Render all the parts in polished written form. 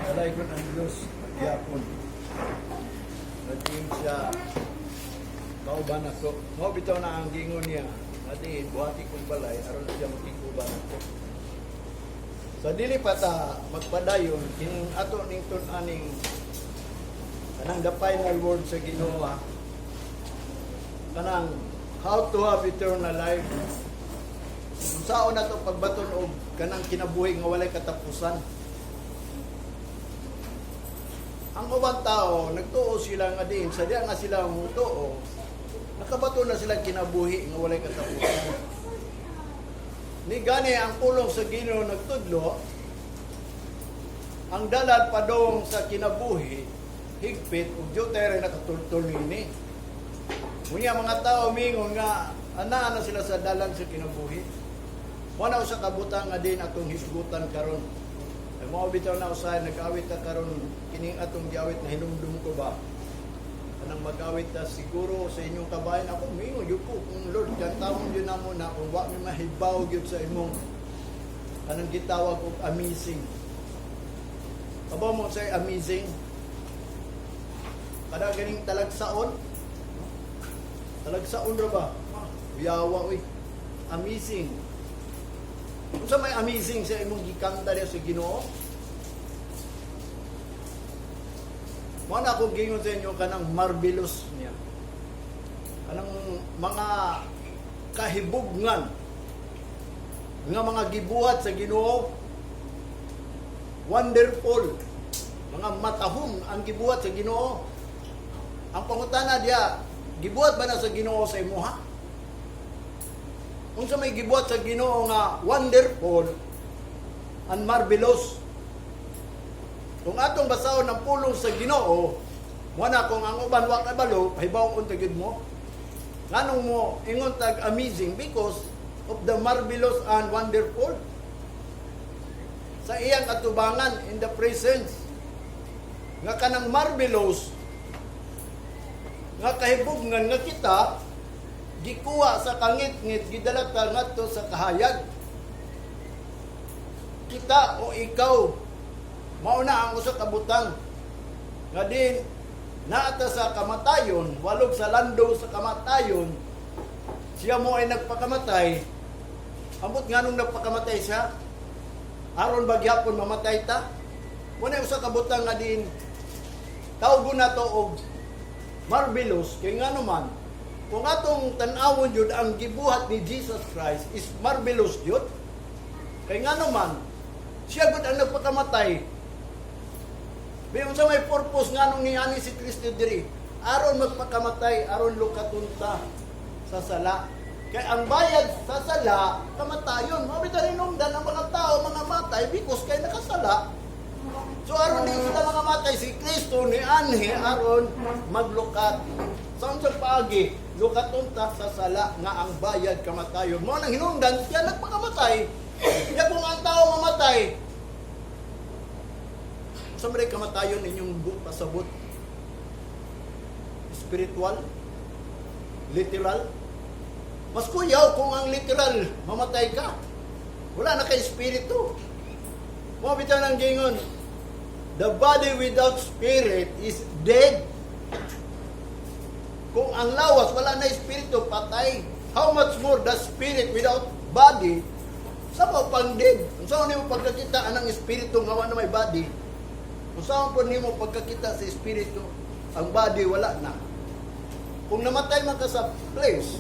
Dalaygon ang Diyos pagyapon. Nadiin siya kauban nato. Mao bitaw na ang gingon niya. Nadiin buhati kong balay aron siya makikuban ako. Sa dili pa ta magpadayon kining ato ning tun-aning kanang the final word sa Ginoo, kanang how to have eternal life. Unsaon na to pagbaton og kanang kinabuhi nga walay katapusan? Ang ubang tao, nagtuo sila nga din, sa diya nga sila mutuo, nakabaton na sila kinabuhi nga walay katapusan. Ni gani ang pulong sa Ginoo nagtudlo, ang dalan padong sa kinabuhi, higpit ug diutay ra nakatultol niini. Unya mga tao mingon nga anaa na sila sa dalan sa kinabuhi. Wala usa ka butang nga din atong hisgutan karon. Ay mao bitaw na usahay nag-awit ta karon, kining atong giawit na "Hinumdum Ko Ba". Kanang mag-awit ta siguro sa inyong kabayan, ako mingon gyud ko kung "Lord, kantahon gyud namo na kung wa mi mahibaw gyud sa imong kanang gitawag og amazing." Kabaw mo sa amazing? Kada ganing talagsaon. Talagsaon ra ba? Ah, uyawa uy. Amazing. Unsa may amazing sa imong gikanta diya sa Ginoo? Mao na akong gingon sa inyo kanang marvelous niya. Kanang mga kahibugnan nga mga gibuhat sa Ginoo, wonderful, mga matahom ang gibuhat sa Ginoo. Ang pangutana diya, gibuhat ba na sa Ginoo sa imuha? Unsa may gibuhat sa Ginoo nga wonderful and marvelous? Kung atong basahon ang pulong sa Ginoo, mo na kung ang uban wa kabalo, pahibaw unta gyud mo. Nganong mo ingon tag amazing? Because of the marvelous and wonderful sa iyang atubangan, in the presence nga kanang marvelous nga kahibugnan nga kita gikuha sa kangit-ngit, gidala ta ngadto sa kahayag. Kita o ikaw, mao na ang usa ka butang nga din naata sa kamatayon, walog sa lando sa kamatayon. Siya mo ay nagpakamatay. Ambot nganong nagpakamatay siya? Aron ba gyapon mamatay ta? Mo na usa ka butang nga din tawgon nato og marvelous, kay ngano man kung atong tan-awon jud ang gibuhat ni Jesus Christ is marvelous jud, kay ngano man siya gud ang nagpakamatay. Bi unsa may purpose nganong niani si Kristo diri? Aron magpakamatay, aron lukaton ta sa sala. Kay ang bayad sa sala, kamatayon. Mao bitaw hinungdan ang mga tao mga matay because kay nakasala. So aron di sila mga matay, si Kristo ni anhi aron maglukat. Sa unsang paagi? Lukaton ta sa sala nga ang bayad kamatayon. Mao nang hinungdan siya nagpakamatay. Kaya kung ang tao mamatay, sa may kamatayon inyong pasabot? Spiritual? Literal? Mas kuyaw kung ang literal, mamatay ka. Wala na kay espiritu. Mo bitaw ng gingon, the body without spirit is dead. Kung ang lawas wala na espiritu, patay. How much more the spirit without body? Sa mo pang dead. Unsa nimo pagkakita anang espiritu nga wa na may body? Unsa po nimo pagkakita sa espiritu? Ang body wala na. Kung namatay man ka sa flesh,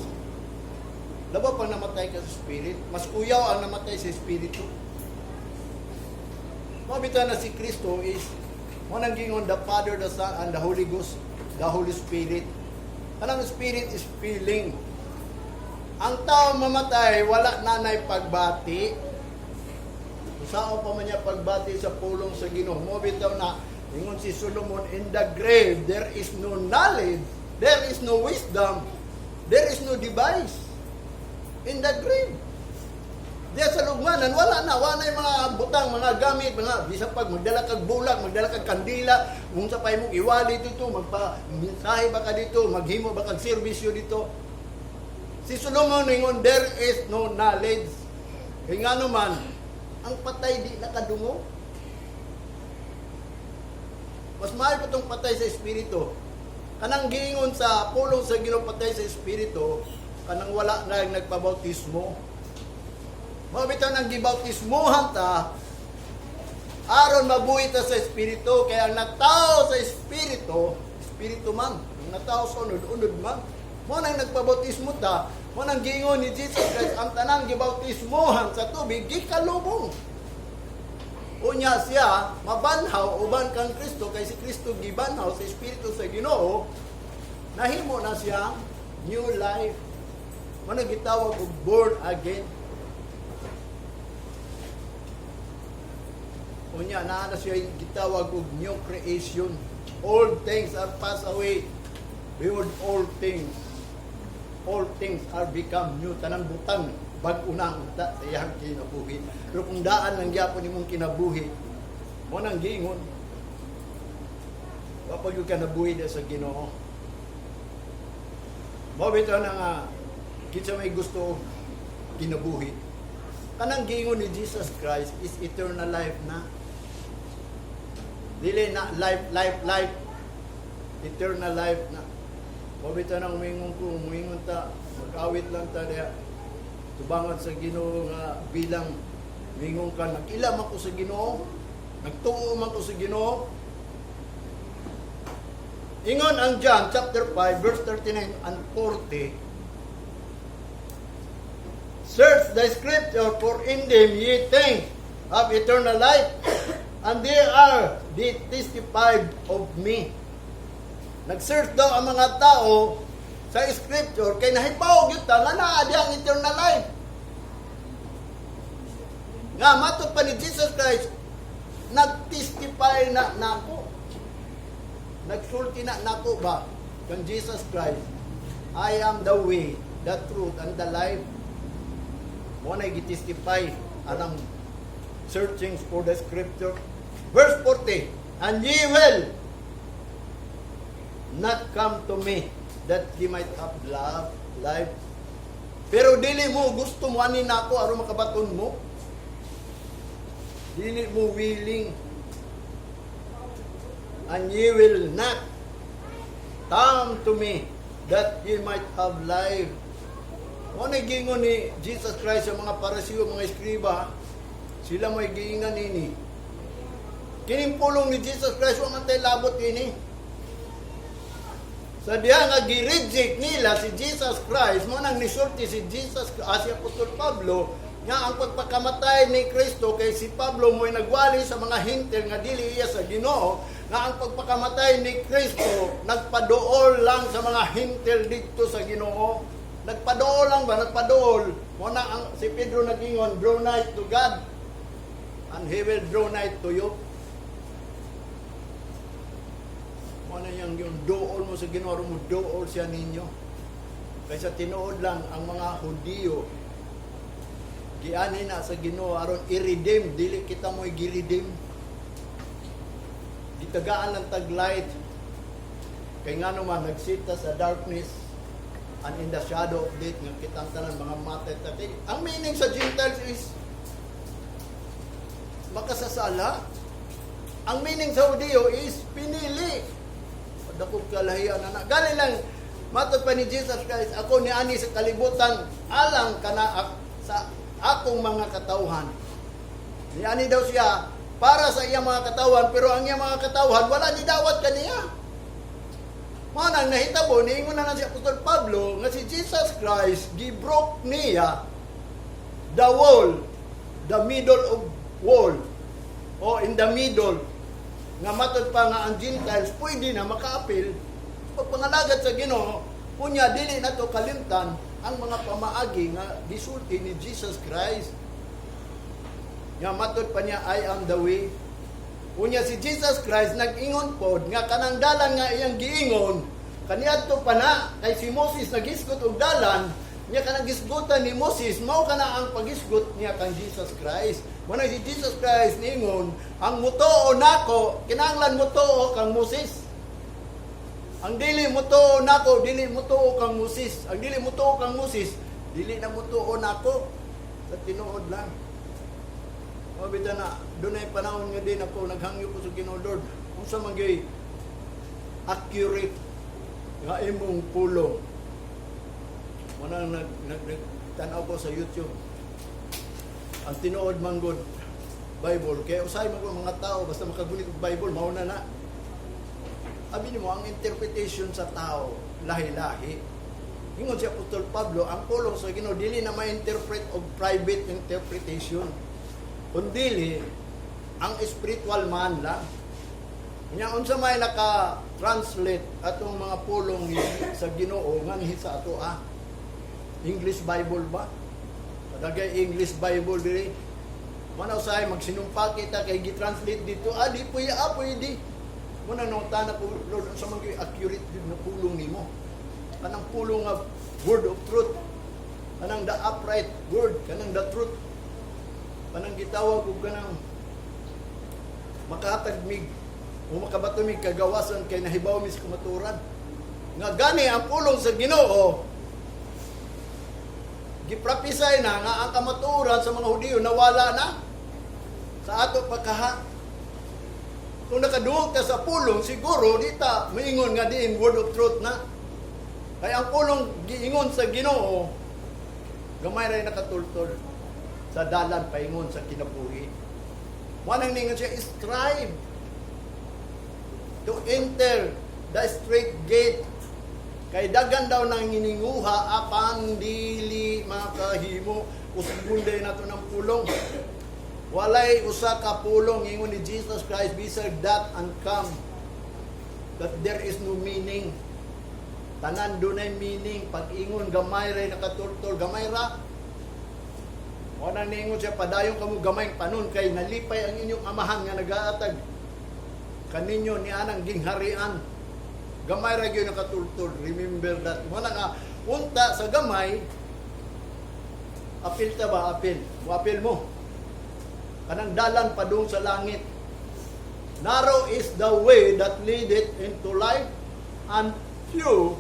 labaw pang namatay ka sa spirit, mas kuyaw ang namatay sa espiritu. Mao bitaw na si Kristo is mo nang gingon the Father, the Son, and the Holy Ghost, the Holy Spirit. Kanang spirit is feeling. Ang tao mamatay, wala na nay pagbati. Saan pa man niya pagbati sa pulong sa Ginoo? Mo bitaw na ingon si Solomon, in the grave there is no knowledge, there is no wisdom, there is no device. In the grave. Diya sa lugmanan, wala na, wala na yung mga butang, mga gamit, mga bisan pag magdala kag bulak, magdala kag kandila, kung sa pa imong iwali dito, magpa mensahe ba ka dito, maghimo ba kag serbisyo dito. Si Solomon ingon, there is no knowledge. Kaya nga naman, ang patay di nakadungog. Mas maayo pa tong patay sa espiritu. Kanang giingon sa pulong sa Ginoo, patay sa espiritu, kanang wala na nagpabautismo. Mao bitaw nang gibautismohan ta aron mabuhi ta sa espiritu, kaya ang natao sa espiritu, espiritu man. Ang natao sa unod, unod man. Mao nang nagpabautismo ta, mao nang giingon ni Jesus Christ, ang tanang gibautismohan sa tubig gikalubong. Unya siya mabanhaw uban kang Kristo, kay si Kristo gibanhaw sa espiritu sa Ginoo, nahimo na siya new life. Mao nang gitawag og born again. Unya naa na siya gitawag og new creation. All things are passed away. Behold, all things are become new. Tanang butang bag-o na ang unta sa iyang kinabuhi. Pero kung daan lang gyapon imong kinabuhi, mao nang giingon, wa pa gyud ka nabuhi diha sa Ginoo. Mao bitaw na nga kinsa may gusto og kinabuhi. Kanang giingon ni Jesus Christ is eternal life na. Dili na life, life, life. Eternal life na. Mao bitaw nang umingon ko, umingon ta, mag-awit lang ta diha. Tubangan sa Ginoo nga bilang mingon ka, nag-ila man ko sa Ginoo, nagtuo man ko sa Ginoo. Ingon ang John chapter 5 verse 39 and 40. "Search the scripture, for in them ye think have eternal life, and they are they testified of me." Nag-search daw ang mga tao sa scripture kay nahibaw gyud ta nga naa di ang eternal life. Nga matod pa ni Jesus Christ, nag-testify na nako. Nagsulti na nako ba kang Jesus Christ, "I am the way, the truth, and the life." Mao na gitestify anang searching for the scripture. Verse 40, "And ye will not come to me that ye might have love, life." Pero dili mo gusto mo ani nako aron makabaton mo. Dili mo willing. "And ye will not come to me that ye might have life." Mao na giingon ni Jesus Christ sa mga Parisiyo, mga eskriba, sila mo'y giingnan nini. Kining pulong ni Jesus Christ, wa man tay labot ini. Sa diha nga gi-reject nila si Jesus Christ, mao nang nisulti si Jesus, si Apostol Pablo, nga ang pagpakamatay ni Kristo, kay si Pablo mo'y nagwali sa mga Hentil nga dili iya sa Ginoo, nga ang pagpakamatay ni Kristo nagpaduol lang sa mga Hentil didto sa Ginoo. Nagpaduol lang ba? Nagpaduol. Mao na ang si Pedro nag-ingon, "Draw nigh to God and He will draw nigh to you." Mao na yung duol mo sa Ginoo, mo duol siya ninyo. Kaysa tinuod lang ang mga Hudiyo giani na sa Ginoo aron i-redeem, dili kita mo'y gi-redeem. Gitagaan lang tag light. Kay ngano man nagsita sa darkness and in the shadow of death nga kitang tanan mga matay ta. Kay ang meaning sa Gentiles is makasasala. Ang meaning sa Hudiyo is pinili. Dakog kalahian na na. Gali lang, matod pa ni Jesus Christ, "Ako ni ani sa kalibutan, alang kana sa akong mga katawhan." Niani daw siya para sa iyang mga katawhan, pero ang iyang mga katawhan, wala ni dawat kaniya. Mao nang nahitabo, niingon na lang si Apostol Pablo, nga si Jesus Christ, gibroke niya the wall, the middle of wall, o in the middle, nga matod pa nga ang Gentiles pwede na makaapil pagpangalagad sa Ginoo. Unya dili na to kalimtan ang mga pamaagi nga gisulti ni Jesus Christ nga matod pa niya, "I am the way." Unya si Jesus Christ nag-ingon pod nga kanang dalan nga iyang giingon kaniadto pa na, kay si Moses nagisgot og dalan niya, kanang gisgutan ni Moses mao kana ang pagisgot niya kang Jesus Christ. Mao na si Jesus Christ niingon, ang mutuo nako kinahanglan mutuo kang Moses. Ang dili mutuo nako, dili mutuo kang Moses. Ang dili mutuo kang Moses, dili na mutuo nako. Sa tinuod lang. Mao bitaw na dunay panahon nga din ako naghangyo ko sa Ginoo, "Lord, unsa man gyud accurate nga imong pulong?" Mao nang nag, nag, nag tan-aw ko sa YouTube. Ang tinuod man gud Bible kay usahay man gud mga tao basta makagunit og Bible, mao na na. Abi nimo, ang interpretation sa tao lahi-lahi. Ingon si Apostol Pablo, ang pulong sa Ginoo dili na ma-interpret og private interpretation. Kundili ang spiritual man lang. Nya unsa may naka-translate atong mga pulong sa Ginoo nganhi sa ato ah? English Bible ba? Kadagay English Bible diri. Mao usahay magsinumpa kita kay gi-translate dito. Ah, di po ah, pwede. Mao na nangutana ko, "Lord, unsa man gyud accurate gyud na pulong nimo? Kanang pulong nga word of truth. Kanang the upright word, kanang the truth. Kanang gitawag og kanang makahatag mig o makabato mig kagawasan kay nahibaw mi sa kamatuoran." Nga gani ang pulong sa Ginoo giprophesy na nga ang kamatuoran sa mga Hudiyo nawala na sa ato pagkaha. Kung nakadungog ka sa pulong, siguro di ta maingon nga diin word of truth na. Kaya ang pulong giingon sa Ginoo, gamay ra nakatultol sa dalan paingon sa kinabuhi. Mao nang ningon siya, "Strive to enter the straight gate." Kay daghan daw nang gininguha apan dili makahimo. Usbon nato ng pulong. Walay usa ka pulong, ingon ni Jesus Christ, bisag that and come, that there is no meaning. Tanan dunay meaning. Pag ingon gamay ra nakatultol, gamay ra. Mao nang niingon siya, "Padayon kamo gamay panon kay nalipay ang inyong amahan nga nagaatag kaninyo ni anang gingharian." Gamay ra gyud nakatultol. Remember that. Mao na nga unta sa gamay, apil ta ba, apil. Mo apil mo. Kanang dalan padung sa langit. Narrow is the way that leadeth into life, and few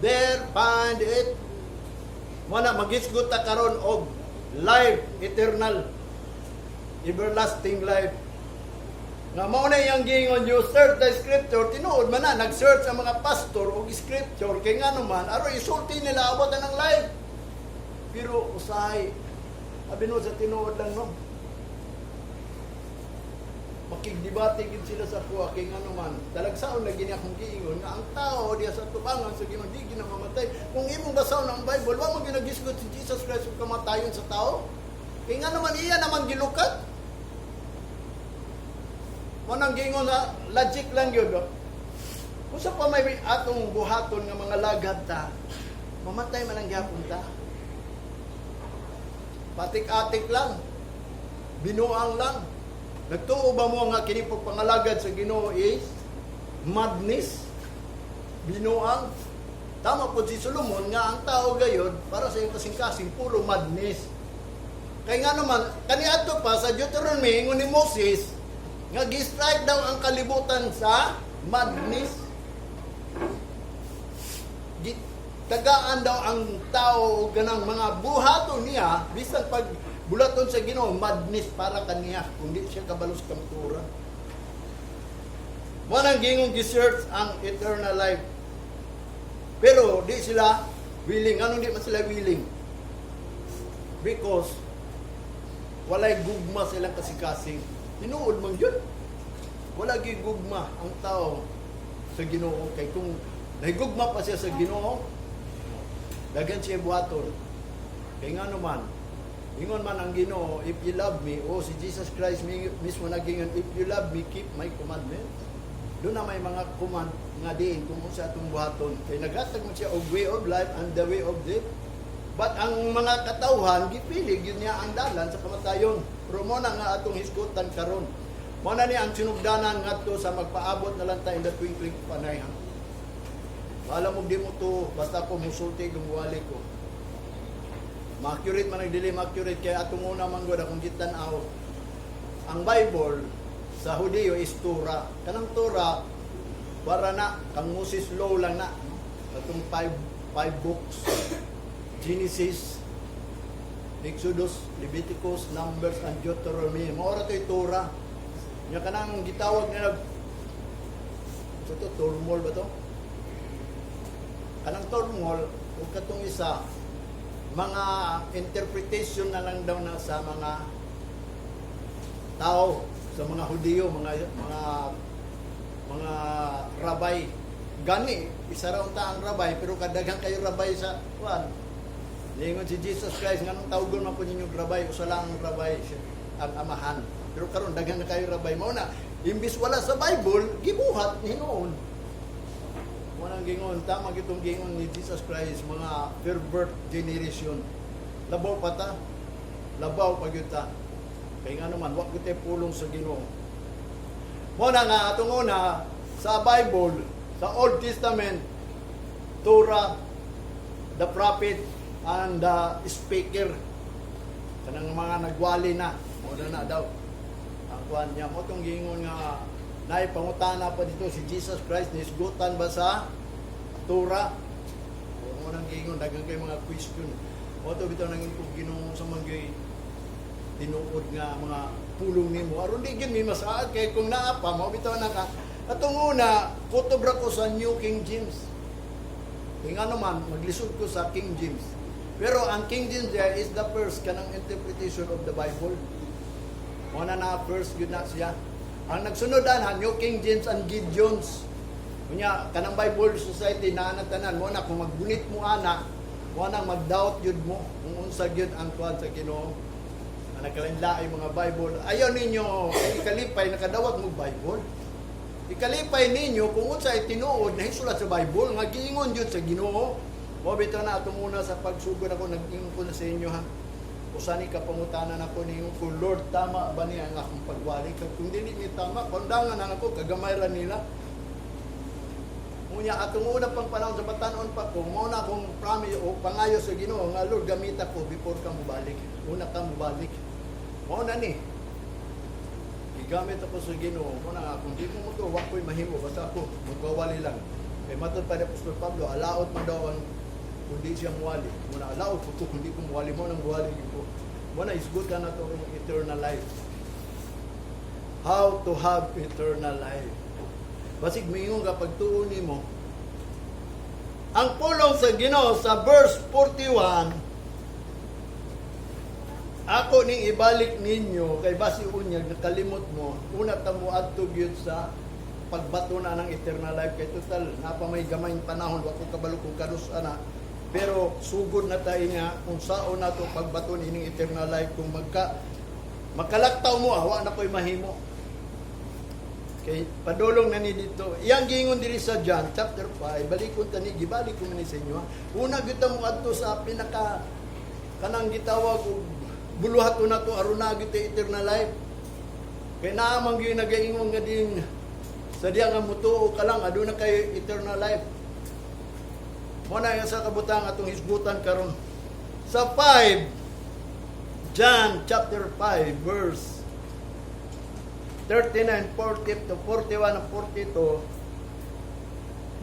there find it. Mao na magisgot ta karon og life eternal, everlasting life. Nga mao na iyang giingon, "You search the scripture," tinuod man na, nag-search ang mga pastor og scripture, kay ngano man, aron isulti nila abot na ng life. Pero usahay, abi no sa tinuod lang, no? Makigdebate gid sila sa kuha kay ngano man talagsaon na gini akong giingon nga ang tao diya sa tubangan sa Ginoo di gina mamatay. Kung imong basahon ang Bible, wa man ginagisgot si Jesus Christ og kamatayon sa tao. Kay ngano man iya naman gilukat. Mao nang giingon na logic lang yun. No? Unsa pa may atong buhaton nga mga lagad ta, mamatay man ang gihapon ta. Patik-atik lang. Binuang lang. Nagtuo ba mo nga kini pagpangalagad sa Ginoo is madness? Binuang. Tama po si Solomon nga ang tao gayod para sa iyong kasing-kasing puro madness. Kay nga naman, kaniadto pa sa Deuteronomy, ingon ni Moses, nga gi-strike daw ang kalibutan sa madness. Tagaan daw ang tao og ganang mga buhaton niya bisan pag bulaton sa Ginoo, madness para kaniya kung di siya kabalo sa kamatuoran. Mao nang giingon gi-search ang eternal life. Pero di sila willing. Anong di man sila willing? Because walay gugma silang kasing-kasing. Tinuod man yun. Wala gyud gugma ang tao sa Ginoo kay kung nahigugma pa siya sa Ginoo, daghan siya buhaton. Kay nga naman, ingon man ang Ginoo, "If you love me," o si Jesus Christ mismo nagingon, "If you love me, keep my commandments." Doon na may mga command nga diin kung unsa atong buhaton. Kay naghatag man siya og way of life and the way of death. But ang mga katawhan, gipili gyud niya ang dalan sa kamatayon. Pero mao na nga atong hisgutan karon. Mao na ni ang sinugdanan ngadto sa magpaabot na lang ta in the twinkling of an eye. Ha? Bahala mo di mo to, basta ko musulti gumuwali ko. Ma-accurate man nagdili ma-accurate kay atong una man gud akong gitan-aw. Ang Bible sa Hudiyo is Torah. Kanang Torah para na kang Moses law lang na, no? Atong five five books. Genesis, Exodus, Leviticus, Numbers, and Deuteronomy. Mao ra to'y Torah. Nya kanang gitawag nila sa to, Tormol ba to? Kanang Tormol ug katong isa, mga interpretation na lang daw na sa mga tao, sa mga Hudiyo, mga rabay. Gani, isa ra unta ang rabay, pero kadaghan kayo rabay sa kuan. Ningon si Jesus Christ, "Nganong tawgon man ko ninyo rabay? Usa lang ang rabay, ang Amahan." Pero karon daghan na kayo rabay. Mao na imbis wala sa Bible, gibuhat hinuon. Walang gingon, tama gitong gingon ni Jesus Christ, mga pervert generation. Labaw pa ta, labaw pa gyud ta. Kay nga naman, wa gyud tay pulong sa Ginoo. Mao na nga atong una sa Bible, sa Old Testament, Torah, the prophet, and the speaker. Kanang mga nagwali na, mao na na daw. Ang kuan niya mo tong gingon nga naay pangutana pa dito si Jesus Christ, nisgutan ba sa Torah? Mo nang gingon daghan kay mga question. Mo to bitaw nangin ko Ginoo sa manggay tinuod nga mga pulong nimo aron di gyud mi masaad, kay kung naa pa mao bitaw na ka. Atong una, kutob ra ko sa New King James. Kay nga naman maglisod ko sa King James, pero ang King James there is the first kanang interpretation of the Bible. Mo na na first gyud na siya. Ang nagsunod ana, New King James and Gideons. Unya kanang Bible Society na ana tanan. Mo na kung maggunit mo ana, mo nang magdoubt gyud mo kung unsa gyud ang kuan sa Ginoo. Ang nagkalain mga Bible. Ayaw ninyo ikalipay nakadawat mo Bible. Ikalipay ninyo kung unsa ay tinuod na hisulat sa Bible nga giingon gyud sa Ginoo. Mo bitaw na atong una sa pagsugod ako, nag-ingon ko na sa inyo ha. Usa ni ka pangutana nako, ningon ko, "Lord, tama ba niya ang akong pagwali? Kag kung dili ni tama, kondangan na ako, kagamay ra nila." Unya atong una pang panahon sa batanon pa ko, mao na akong promise o pangayo sa Ginoo nga, "Lord, gamita ko before ka mobalik. Una ka mobalik." Mao na ni. Gigamit ako sa Ginoo. Mao na nga kung di mo mo wa ko'y mahimo, basta ako magwawali lang. Kay matod pa ni Apostol Pablo, alaot man daw ang kundi siya muwali. Mao na alaot ko kung di ko muwali, mo nang muwali ko. Mao na isgutan na to ang eternal life. How to have eternal life. Basig mingon ka pagtuo nimo. Ang pulong sa Ginoo sa verse 41, ako ning ibalik ninyo kay basi unyag nakalimot mo. Una ta mo adto gyud sa pagbato na ng eternal life, kay total napa may gamay panahon, wa ko kabalo kung kanus ana, pero sugod na tayo nga kung saon nato pagbato ining eternal life. Kung magka makalaktaw mo, awa na ko'y mahimo. Kay padulong na ni dito. Iyang giingon diri sa John chapter 5, balikon ta ni, gibalik ko man ni sa inyo, ha. Una gyud ta mo adto sa pinaka kanang gitawag og buluhaton nato aron na gyud tay eternal life. Kay naa man gyud nagaingon nga din sa diya nga mutuo ka lang, aduna kay eternal life. Mo na yung sa kabutang atong hisgutan karon. Sa 5, John chapter 5 verse 39, 40 to 41 and 42,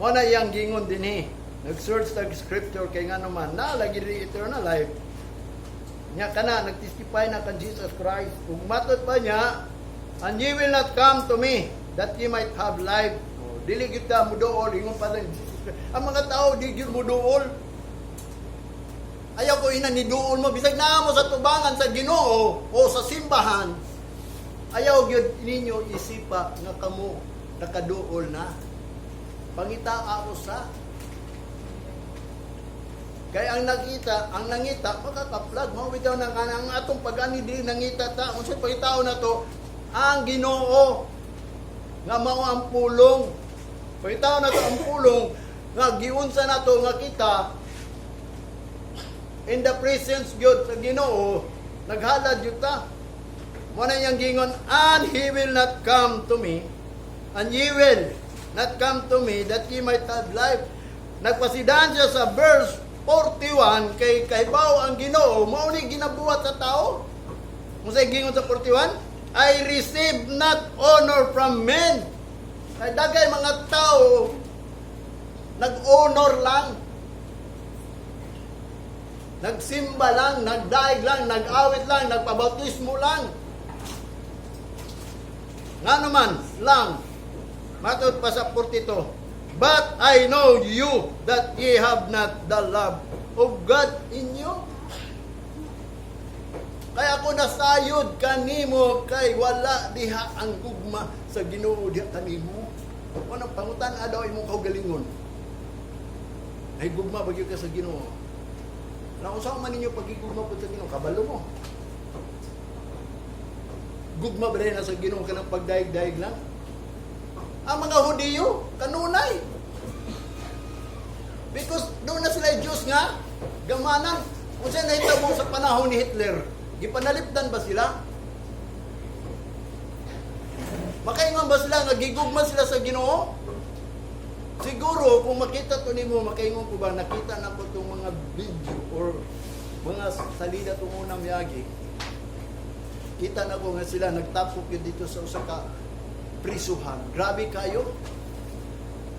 mo na iyang gingon dinhi. Nag-search tag scripture kay nga naman, naalagi rin eternal life. Nya kana, nagtestify na kan Jesus Christ. Ug matod pa niya, "And ye will not come to me, that ye might have life." Oh, dili gyud ta muduol, ingon pa lang Jesus Christ. Ang mga tao, di gyud muduol. Ayaw ko ina ni duol mo bisag naa mo sa tubangan sa Ginoo o sa simbahan. Ayaw gyud ninyo isipa nga kamo nakaduol na. Pangitaa usa. Kay ang nakita, ang nangita, makakaplag. Mao bitaw na ang atong pag-ani dili nangita ta. Unsay pangitao na to? Ang Ginoo nga mao ang pulong. Pangitao na to ang pulong nga giunsa nato nga kita in the presence gyud sa Ginoo, naghalad gyud ta. Mo na iyang gingon, "And he will not come to me, and ye will not come to me that ye might have life." Nagpasidan siya sa verse 41 kay kahibaw ang Ginoo mao ni ginabuhat sa tao. Kung sa gingon sa 41, "I receive not honor from men." Kay dagay mga tao nag-honor lang. Nagsimba lang, nagdaig lang, nag-awit lang, nagpabautismo lang. Nga naman lang, matod pa sa 42, "But I know you that ye have not the love of God in you." Kaya ako nasayod kanimo kay wala diha ang gugma sa Ginoo diha kanimo. Unang pangutan daw imong kaugalingon. Ay, gugma ba gyud ka sa Ginoo? Na unsa man ninyo pagigugma pud sa Ginoo, kabalo mo. Gugma ba na sa Ginoo kanang pagdaig-daig lang? Ang mga Hudiyo, kanunay. Because doon na sila Diyos nga, gamanan. Kung saan nahitabo sa panahon ni Hitler, gipanalipdan ba sila? Makaingon ba sila nga gigugma sila sa Ginoo? Siguro kung makita to nimo, makaingon ko ba, nakita na ko itong mga video or mga salida itong unang miyagi. Kita na ko nga sila nagtapok yun dito sa usa ka prisuhan. Grabe kayo.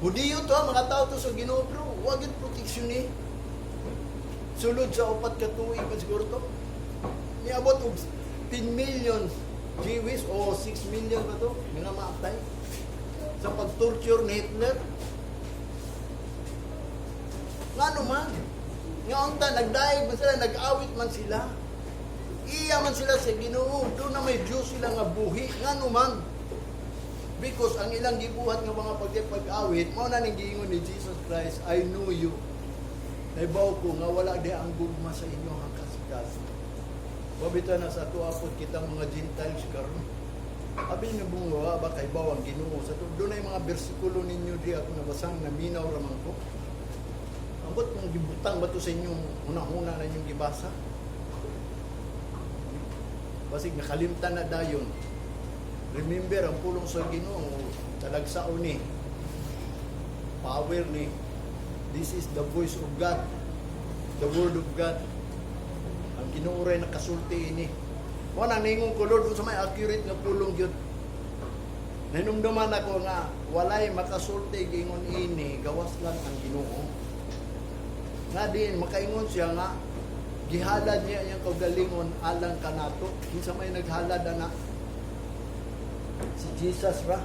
Hudiyo to, mga tao to sa Ginoo, pero wag yung proteksyon ni. Sulod sa 4 ka tuig pa siguro to. Niabot og 10 million Jewish o 6 million ba to? Nga maatay sa pag-torture ni Hitler. Nga naman, nga unta, nagdaig man sila, nag-awit man sila. Iya man sila sa Ginoo, doon na may Diyos sila nga buhi. Nga naman, because ang ilang gibuhat nga mga pagpag-awit, mao na ning giingon ni Jesus Christ, "I know you." Naibaw ko nga wala di ang gugma sa inyo ang kasing-kasing. Wabita na sa ato apod kita mga Gentiles karon. Abi na bunga ba kay baw ang Ginoo sa to. Doon ay mga bersikulo ninyo di ako nabasang, naminaw raman ko. Ambot kung gibutang ba to sa inyong huna-huna na inyong gibasa. Basig nakalimtan na dayon. Remember ang pulong sa Ginoo, talagsaon ni power ni. This is the voice of God, the word of God. Ang Ginoo ray nakasulti ini. Mo nang ningon ko, "Lord, unsa may accurate nga pulong gyud?" Nahinumduman ako nga walay makasulti gingon ini gawas lang ang Ginoo. Nga din makaingon siya nga gihalad niya iyang kaugalingon alang kanato. Kinsa may naghalad ana? Si Jesus ra.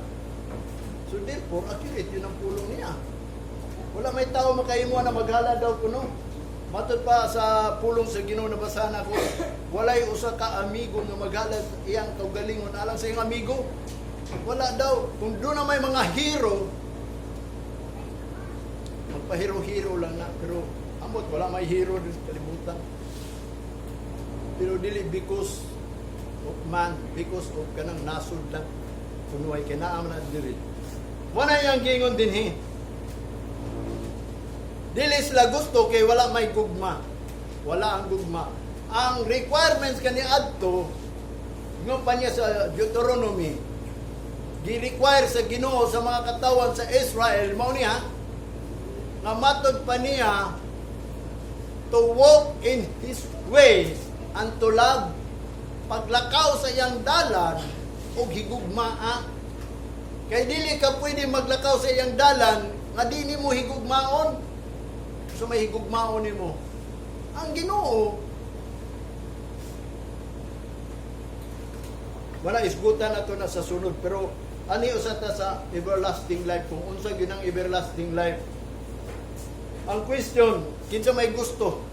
So therefore, accurate yun ang pulong niya. Wala may tao makahimo na maghalad daw kuno. Matod pa sa pulong sa Ginoo nabasa nako, walay usa ka amigo nga maghalad iyang kaugalingon alang sa iyang amigo. Wala daw. Kung doon na may mga hero, magpahero-hero lang na. Pero amot, wala may hero din sa kalibutan. Pero dili because of man, because of kanang nasod lang. Kunuhay kay naa man na diri. Wala yang gingon dinhi. Dili sila gusto kay wala may gugma. Wala ang gugma. Ang requirements kani adto nga pa niya sa Deuteronomy, gi-require sa Ginoo sa mga katawan sa Israel mao niya nga matod pa niya to walk in His ways and to love, paglakaw sa iyang dalan ug higugmaa. Kay dili ka pwede maglakaw sa iyang dalan nga di nimo higugmaon. So may higugmaon nimo ang Ginoo. Wala isgutan na to na sa sunod, pero ani usa ta sa everlasting life, kung unsa gyud ang everlasting life. Ang question, kinsa may gusto?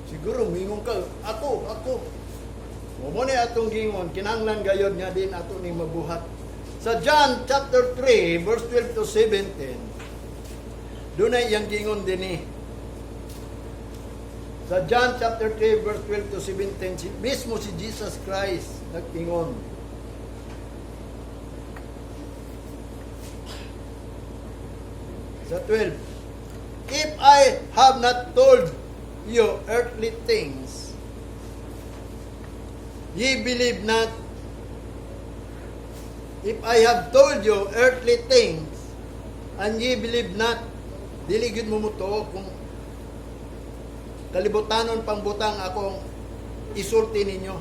Siguro mingon ka, "Ako, ako." Mo ni atong gingon, kinahanglan gayod nga din ato ning mabuhat. Sa John chapter 3 verse 12 to 17, dunay iyang gingon dinhi. Sa John chapter 3 verse 12 to 17, mismo si Jesus Christ nag-ingon. Sa 12, "If I have not told you earthly things, ye believe not. If I have told you earthly things, and ye believe not," dili gyud mo mutuo kung kalibutanon pang butang akong isulti ninyo.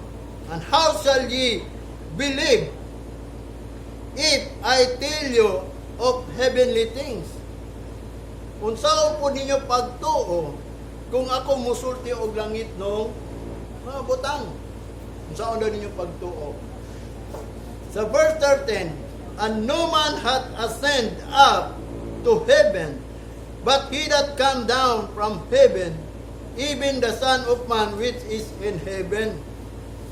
"And how shall ye believe if I tell you of heavenly things?" Unsaon po ninyo pagtuo Kung ako musulti og langitnong mga butang, unsaon daw ninyo pagtuo? Sa verse 13, "And no man hath ascended up to heaven, but he that come down from heaven, even the Son of Man which is in heaven."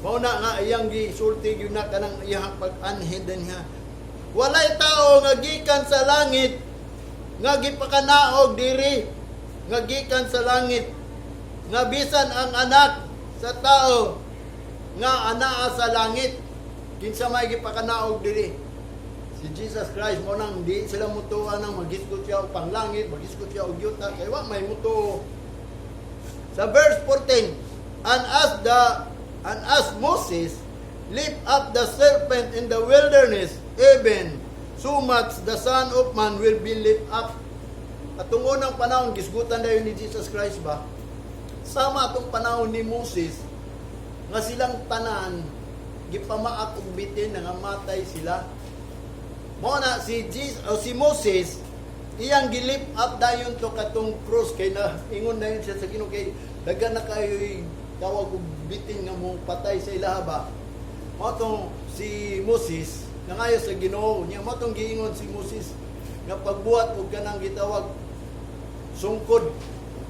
Mao na nga iyang gisulti gyud na kanang iyang pag-anhi dinha. Walay tao nga gikan sa langit nga gipakanaog diri, nga gikan sa langit, nga bisan ang Anak sa Tao nga anaa sa langit. Kinsa may gipakanaog diri? Si Jesus Christ. Mo nang di sila mutuo nang magisgot siya og panglangit, magisgot siya og yuta, kay wa may mutuo. Sa verse 14, And as Moses lift up the serpent in the wilderness, even so must the Son of Man will be lift up." Atong unang panahon, gisgutan dayon ni Jesus Christ ba? Sama atong panahon ni Moses, nga silang tanan, gipamaak og bitin, nangamatay sila. Mao na si Jesus, o si Moses, iyang gilift up dayon to katong cross kay na ingon na yun siya sa Ginoo kay daghan na kayo'y tawag og bitin nga mo patay sa ilaha ba. Mao tong si Moses nangayo sa Ginoo niya. Mao tong giingon si Moses nga pagbuhat og kanang gitawag sungkod,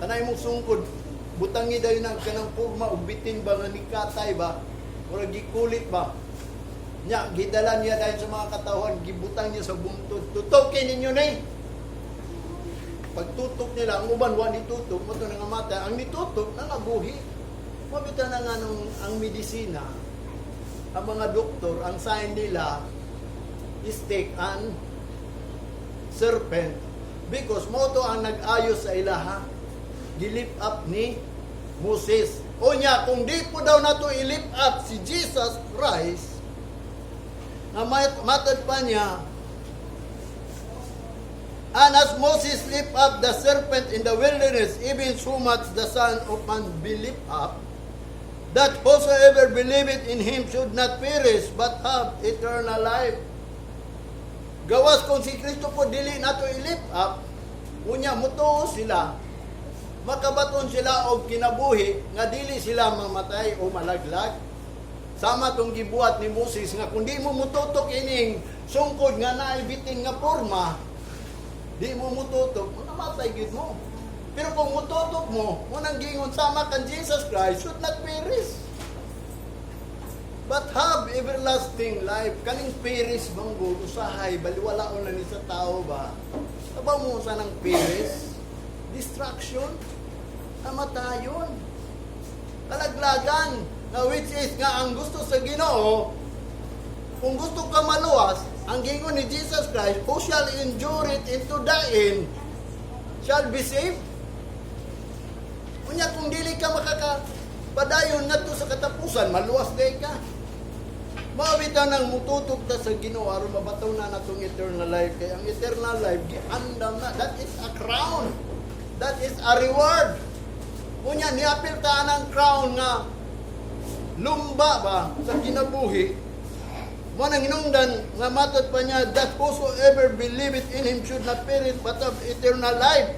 kanay mong sungkod, butangi dayon ang kanang porma og bitin ba nga nikatay ba, murag gikulit ba. Nya gidala niya dayon sa mga katawhan, gibutang niya sa buntod, "Tutokin ninyo ni." Pagtutok nila, ang uban wa nitutok, mo to nangamatay. Ang nitutok, nangabuhi. Mao bitaw na nga nung, ang medisina, ang mga doktor, ang sign nila is snake and serpent because mo to ang nag-ayos sa ilaha. Gilift up ni Moses. O nya, kung di po daw nato i-lift up si Jesus Christ, nga matod pa niya, "And as Moses lift up the serpent in the wilderness, even so must the Son of Man be lift up, that whosoever believeth in him should not perish, but have eternal life." Gawas kung si Kristo po dili nato i-lift up, unya mutuo sila, makabaton sila og kinabuhi nga dili sila mamatay o malaglag. Sama tong gibuhat ni Moses nga kung di mo mututok ining sungkod nga naay bitin nga porma, di mo mututok, mamamatay gyud mo. Pero kung mututok mo, unang gingon sama kan Jesus Christ should not perish, but have everlasting life. Kaning perish bang go, usahay, baliwala na ni sa tao ba? Kabaw mo sa nang perish? Destruction. Kamatayon. Kalaglagan. Na which is nga ang gusto sa Ginoo, kung gusto ka maluwas, ang gingon ni Jesus Christ, "Who shall endure it into the end shall be saved." Unya kung dili ka makakapadayon ngadto sa katapusan, maluwas day ka. Mao bitaw nang mututok ta sa Ginoo aron mabaton na natong eternal life, kay ang eternal life giandam na. That is a crown. That is a reward. Unya niapil ta ang crown nga lumba ba sa kinabuhi. Mo nang hinungdan nga matod pa niya, "That whosoever believeth in him should not perish but have eternal life."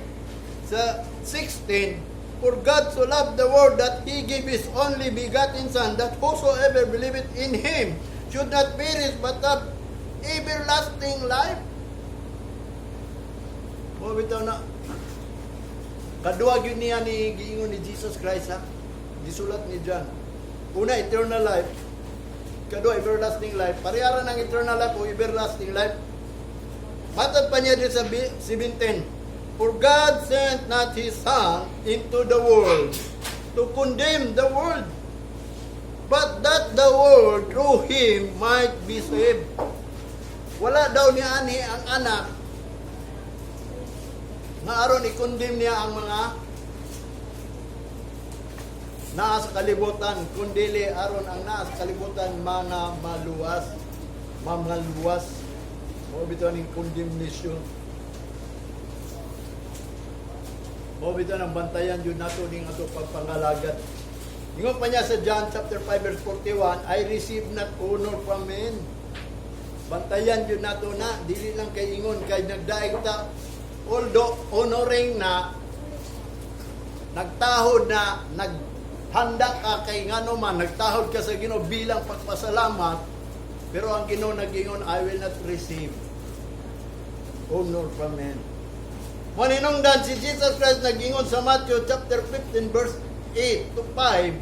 Sa 16, "For God so loved the world that He gave His only begotten Son, that whosoever believeth in Him should not perish but have everlasting life." Mo bitaw na kaduha gyud niya ni giingon ni Jesus Christ ha. Gisulat ni John. Una, eternal life. Kadua, everlasting life. Parehara ng eternal life o everlasting life. Matod pa niya din sa 17, "For God sent not His Son into the world to condemn the world, but that the world through Him might be saved." Wala daw niya ani ang Anak nga aron i-condemn niya ang mga naa sa kalibutan, kundili aron ang naa sa kalibutan mga maluwas, mamaluwas. Mao bitaw ning condemnation. Mao bitaw nang bantayan yun nato ning ato pagpangalagad. Ingon pa niya sa John chapter 5 verse 41, "I receive not honor from men." Bantayan yun nato na, dili lang kay ingon, kay nagdaig ta, although honoring na, Nagtahod na naghanda ka kay ngano man nagtahod ka sa Ginoo bilang pagpasalamat, pero ang Ginoo nagingon, "I will not receive honor from men." Maninungdan si Jesus Christ nagingon sa Matthew chapter 15 verse 8 to 5,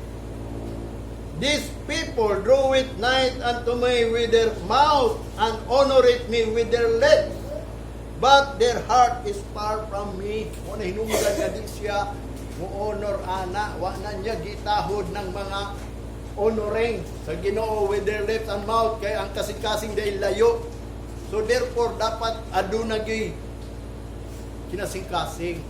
"These people draweth nigh unto me with their mouth and honoreth me with their lips, but their heart is far from me." Mo na hinungdan nga di siya mo honor ana, wa na niya gitahod ng mga honoring sa Ginoo with their lips and mouth kay ang kasing-kasing dahil layo. So therefore dapat aduna gyud kinasing-kasing.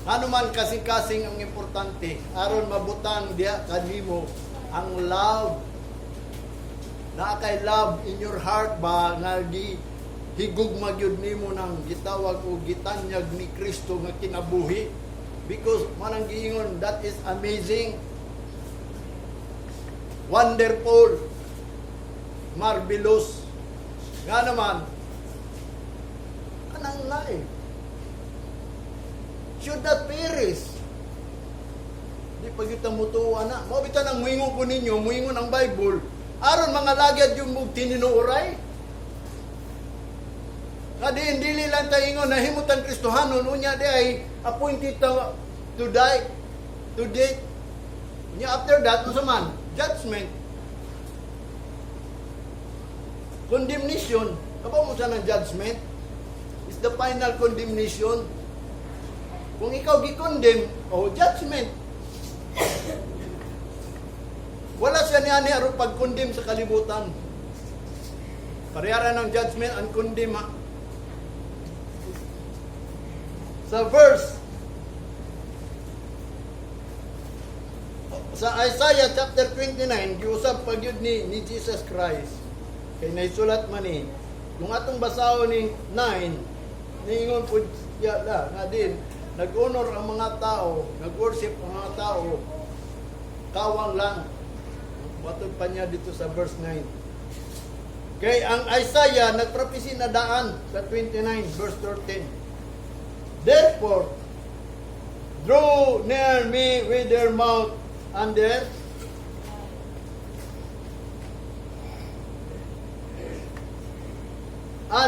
Ano man kasing-kasing ang importante aron mabutang diha kanimo ang love. Naa kay love in your heart ba nga gi higugma gyud nimo nang gitawag o gitanyag ni Kristo nga kinabuhi? Because manang giingon, that is amazing, wonderful, marvelous. Nga naman kanang life should not perish. Di pa kita mutuwa na. Mao bitaw nang muingon ko ninyo, muingon ang Bible, aron mga lagad yung mug tinuoray. Nga di dili lang ta ingon nahimutan Kristohanon, unya di ay appointed ta to die, to death. Unya after that, unsa man? Judgment. Condemnation. Kabaw mo sa ng judgment? Is the final condemnation. Kung ikaw gi-condemn, oh, judgment. Wala siya niya ni aron pag-condemn sa kalibutan. Parehara ng judgment and condemn, ha. Sa verse sa Isaiah chapter 29, giusab pa gyud ni Jesus Christ. Kay naisulat man ni, kung atong basahon ni 9, niingon po siya la, nga din, nag-honor ang mga tao, nag-worship ang mga tao, kawang lang. Matod pa niya dito sa verse 9. Kay ang Isaiah nagpropesy na daan sa 29 verse 13. "Therefore, draw near me with their mouth and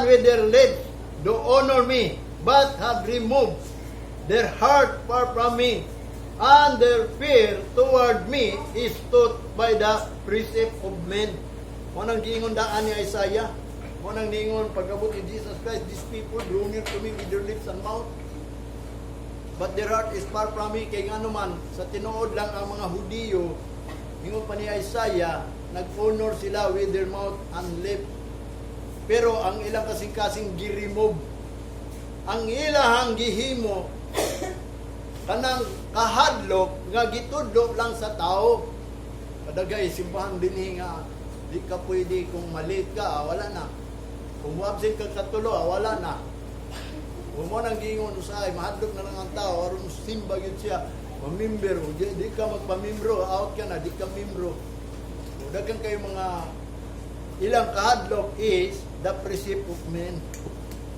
with their lips do honor me, but have removed their heart far from me, and their fear toward me is taught by the precept of men." Mo nang giingon daan ni Isaiah. Mo nang niingon pag-abot ni Jesus Christ, "These people draw near to me with their lips and mouth, but their heart is far from me." Kay ngano man, sa tinuod lang ang mga Hudiyo, ingon pa ni Isaiah, nag-honor sila with their mouth and lip. Pero ang ilang kasing-kasing gi-remove. Ang ilahang gihimo, kanang kahadlok nga gitudlo lang sa tao. Kadagay simbahan dinhi nga di ka pwede kung ma-late ka, ah, wala na. Kung mo-absent ka katulo, ah, wala na. Kung mo nang giingon usahay, mahadlok na lang ang tao, aron simba gyud siya, mamimber, o di ka magpamimbro, out ka na, di ka membro. O daghan kayo mga ilang kahadlok is the precept of men.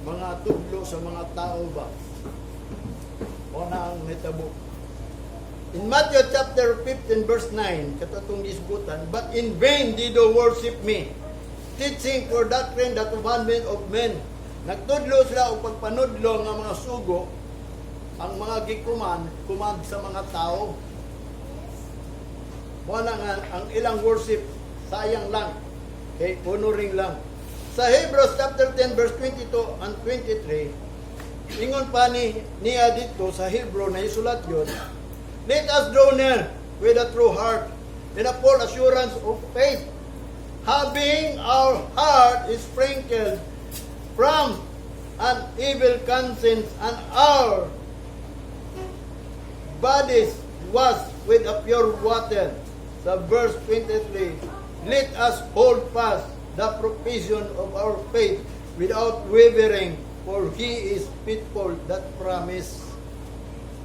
Mga tudlo sa mga tao ba? O na ang nitabo. In Matthew chapter 15 verse 9, katong gisgutan, "But in vain did they worship me, teaching for doctrine the commandment of men." Nagtudlo sila og pagpanudlo nga mga sugo, ang mga gikuman, command sa mga tao. Mo na nga ang ilang worship sayang lang. Okay, honoring lang. Sa Hebrews chapter 10 verse 22 and 23, ingon pa ni niya dito sa Hebrew na isulat yun, "Let us draw near with a true heart in a full assurance of faith, having our heart is sprinkled from an evil conscience and our bodies washed with a pure water." Sa verse 23, "Let us hold fast the profession of our faith without wavering, for He is faithful that promise."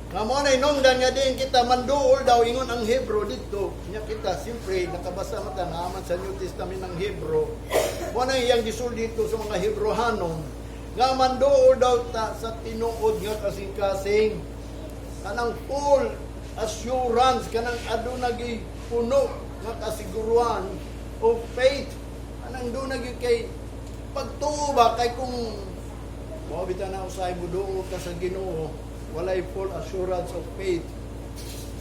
Nga mo na inungdan nga din kita manduol daw ingon ang Hebrew dito. Nya kita siyempre nakabasa mata naaman sa New Testament ng Hebrew. Mo na iyang gisul dito sa mga Hebrohanon nga manduol daw ta sa tinuod nga kasing-kasing. Kanang full assurance, kanang aduna gyud puno nga kasiguruhan of faith. Kanang duna gyud kay pagtuo ba, kay kung mao bitaw na usahay mo duo ka sa Ginoo, walay full assurance of faith.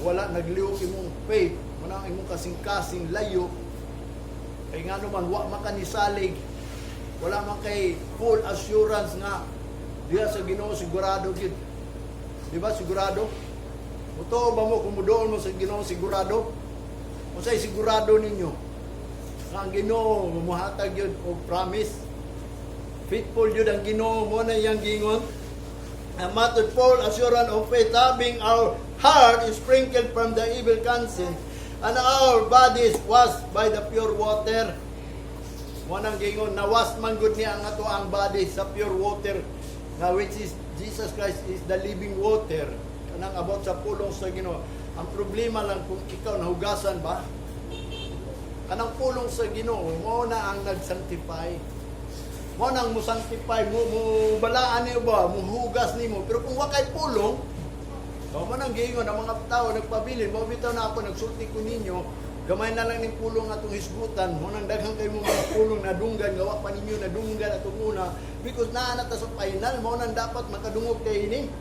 Wala, nagliwk imong faith, muna ang imong kasing-kasing layo. Kay nga naman, wa man ka nisalig. Wala man kay full assurance nga diya sa Ginoo sigurado gid. Di ba sigurado? Mutuo ba mo kung muduol mo sa Ginoo sigurado? Unsay sigurado ninyo? Nga ang Ginoo muhatag yun og promise. Faithful yun ang Ginoo mo na iyang gingon. Ang matod full assurance of faith, having our heart is sprinkled from the evil conscience and our bodies washed by the pure water. Mo nang gingon, na-wash man gud niya ang ato ang body sa pure water nga which is Jesus Christ is the living water. Kanang about sa pulong sa Ginoo. Ang problema lang kung ikaw nahugasan ba? Kanang pulong sa Ginoo mo na ang nag-sanctify. Mo nang mo sanctify mo, mo balaan niyo ba, mo hugas nimo. Pero kung wa kay pulong, o mo nang giingon ang mga tao nagpabilin, mo bitaw na ako nagsulti ko ninyo, gamay na lang ning pulong atong hisgutan, mo nang daghan kay mo mga pulong nadunggan, gawa pa ninyo nadunggan atong una because naa na ta sa final, mo nang dapat makadungog kay ini.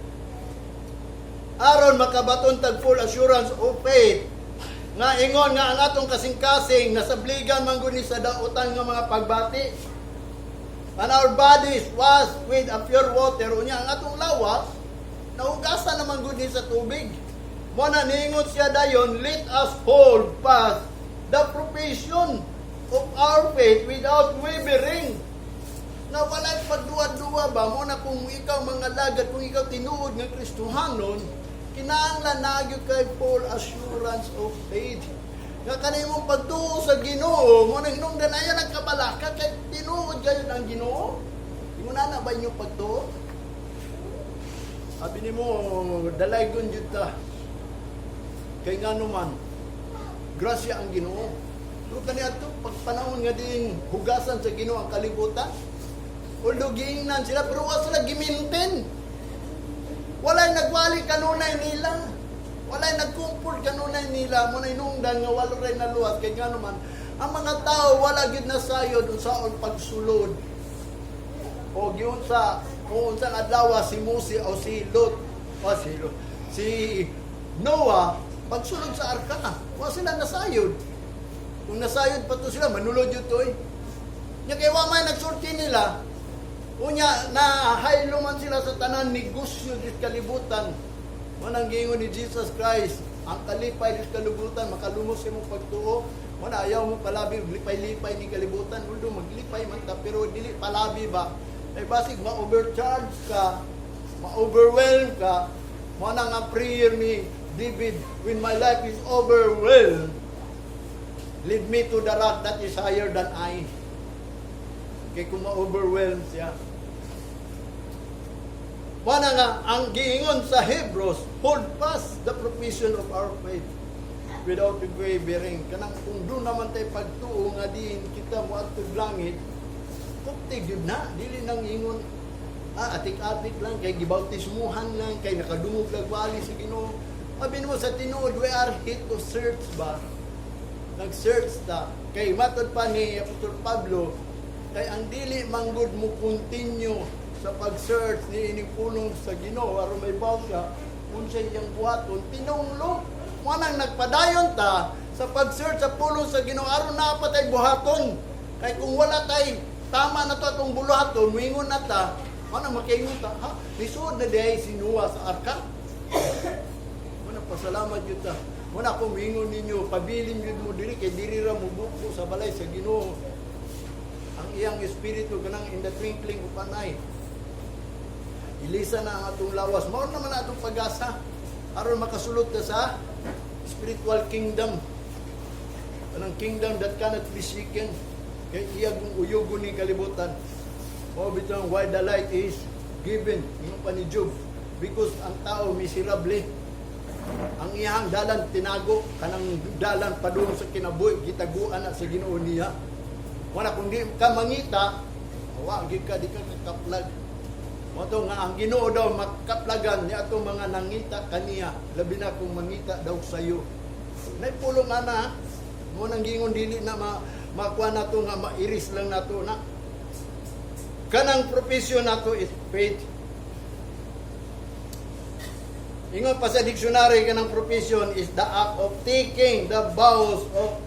Aron makabaton tag full assurance of faith nga ingon nga ang atong kasing-kasing nasabligan man gud ni sa dautan nga mga pagbati. And our bodies washed with a pure water. Unya ang atong lawas nahugasan naman gud ni sa tubig. Mo na niingon siya dayon, "Let us hold fast the profession of our faith without wavering." Na walay pagduwa-duwa ba mo na kung ikaw mga lagad, kung ikaw tinuod nga Kristohanon, kinahanglan na gyud kay full assurance of faith. Nga kanimong pagtuo sa Ginoo, mo nang hinungdan ayan ang kabalaka kay tinuod gayon ang Ginoo. Ingon na ba inyong pagtuo? Sabi nimo, dalaygon jud ta. Kay nga naman, grasya ang Ginoo. Pero kaniadto pag panahon nga din hugasan sa Ginoo ang kalibutan, although giingnan sila, pero wa sila gi-maintain. Walay nagwali kanunay nila. Walay nagkumpol kanunay nila. Mo na inungdan nga wala ray naluwas. Kay nga naman, ang mga tao wala gid nasayod unsaon pagsulod. O giunsa kung unsang adlaw si Moses o si Lot o si Lot, si Noah pagsulod sa arka, wa sila nasayod. Kung nasayod pa to sila, manulod yun to eh. Nya kay wa may nagsulti nila, unya na haylo man sila sa tanan negosyo di kalibutan. Mo nang giingon ni Jesus Christ, ang kalipay di kalibutan makalumos imong pagtuo. Mo na ayaw mo palabi og lipay-lipay ni kalibutan, although maglipay man ta pero dili palabi ba. Ay basig ma-overcharge ka, ma-overwhelm ka. Mo na nga prayer ni David, "When my life is overwhelmed, lead me to the rock that is higher than I." Kay kung ma-overwhelm siya. Wala nga, ang giingon sa Hebrews, hold fast the profession of our faith without wavering. Kanang kung doon naman tayo pagtuo nga diin kita mo atog langit, kupti gyud na, dili nang ingon, atik-atik lang, kay gibautismuhan lang, kay nakadungog lagwali sa Ginoo. Abi mo sa tinuod, we are here to search ba? Nag-search ta. Kay matod pa ni Apostol Pablo, kay ang dili manggod mo continue sa pag-search ni ining pulong sa Ginoo aron may baw siya unsay iyang buhaton tinunglo. Mo nang nagpadayon ta sa pag-search sa pulong sa Ginoo aron naa pa tay buhaton. Kay kung wala tay tama na to atong buluhaton, muingon na ta, mo nang makaingon ta, ha, lisuod na diay si Noah sa arka. Mo na pasalamat jud ta. Mo na ako moingon ninyo, pabilin jud mo diri kay diri ra mo buko sa balay sa Ginoo. Ang iyang espiritu kanang in the twinkling of an eye. Ilisa na ang atong lawas. Mao naman na atong pag-asa aron makasulod ta sa spiritual kingdom. Kanang kingdom that cannot be shaken. Kay iya kung uyugon ni kalibutan. Mao bitong why the light is given. Ingon pa ni Job. Because ang tao miserable. Ang iyang dalan tinago, kanang dalan padung sa kinabuhi, gitaguan na sa Ginoo niya. Wala kung di ka mangita, wa gid ka, di ka kakaplag. Mao to nga ang Ginoo daw makaplagan ni atong mga nangita kaniya, labi na kung mangita daw sayo. Naipulong nga na, mo nang gingon dili na makuha nato nga mairis lang nato na. Kanang profession nato is faith. Ingon pa sa dictionary, kanang profession is the act of taking the vows of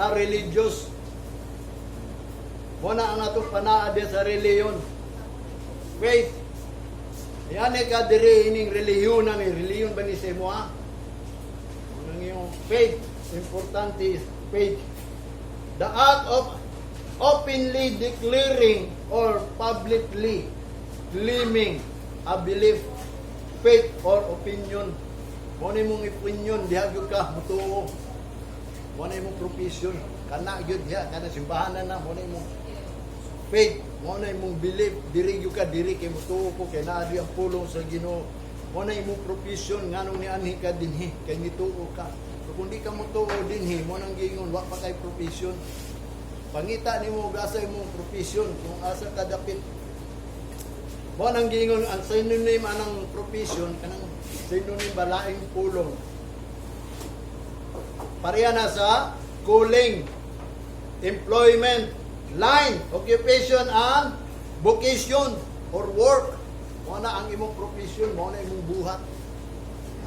a religious. Mo na ang atong panaad sa reliyon. Faith. Yan ka diri ining relihiyon na ni relihiyon ba ni sa imo, ha? Mo nang iyong faith, importante is faith. The act of openly declaring or publicly claiming a belief, faith or opinion. Mo na imong opinion diha gyud ka mutuo. Mo na imong profession. Kana gyud diha kana simbahan na na mo na imong faith, mo na imong belief, diri gyud ka diri kay mutuo ko kay naa ang pulong sa Ginoo. Mo na imong profession nganong nianhi ka dinhi kay nituo ka. So kung di ka mutuo dinhi, mo nang giingon wa pa kay profession. Pangita nimo og asa imong profession kung asa ka dapit. Mo nang giingon ang synonym anang profession, kanang synonym ba, laing pulong. Pareha na sa calling, employment, line, occupation, and vocation or work. Mo na ang imong profession, mo na imong buhat.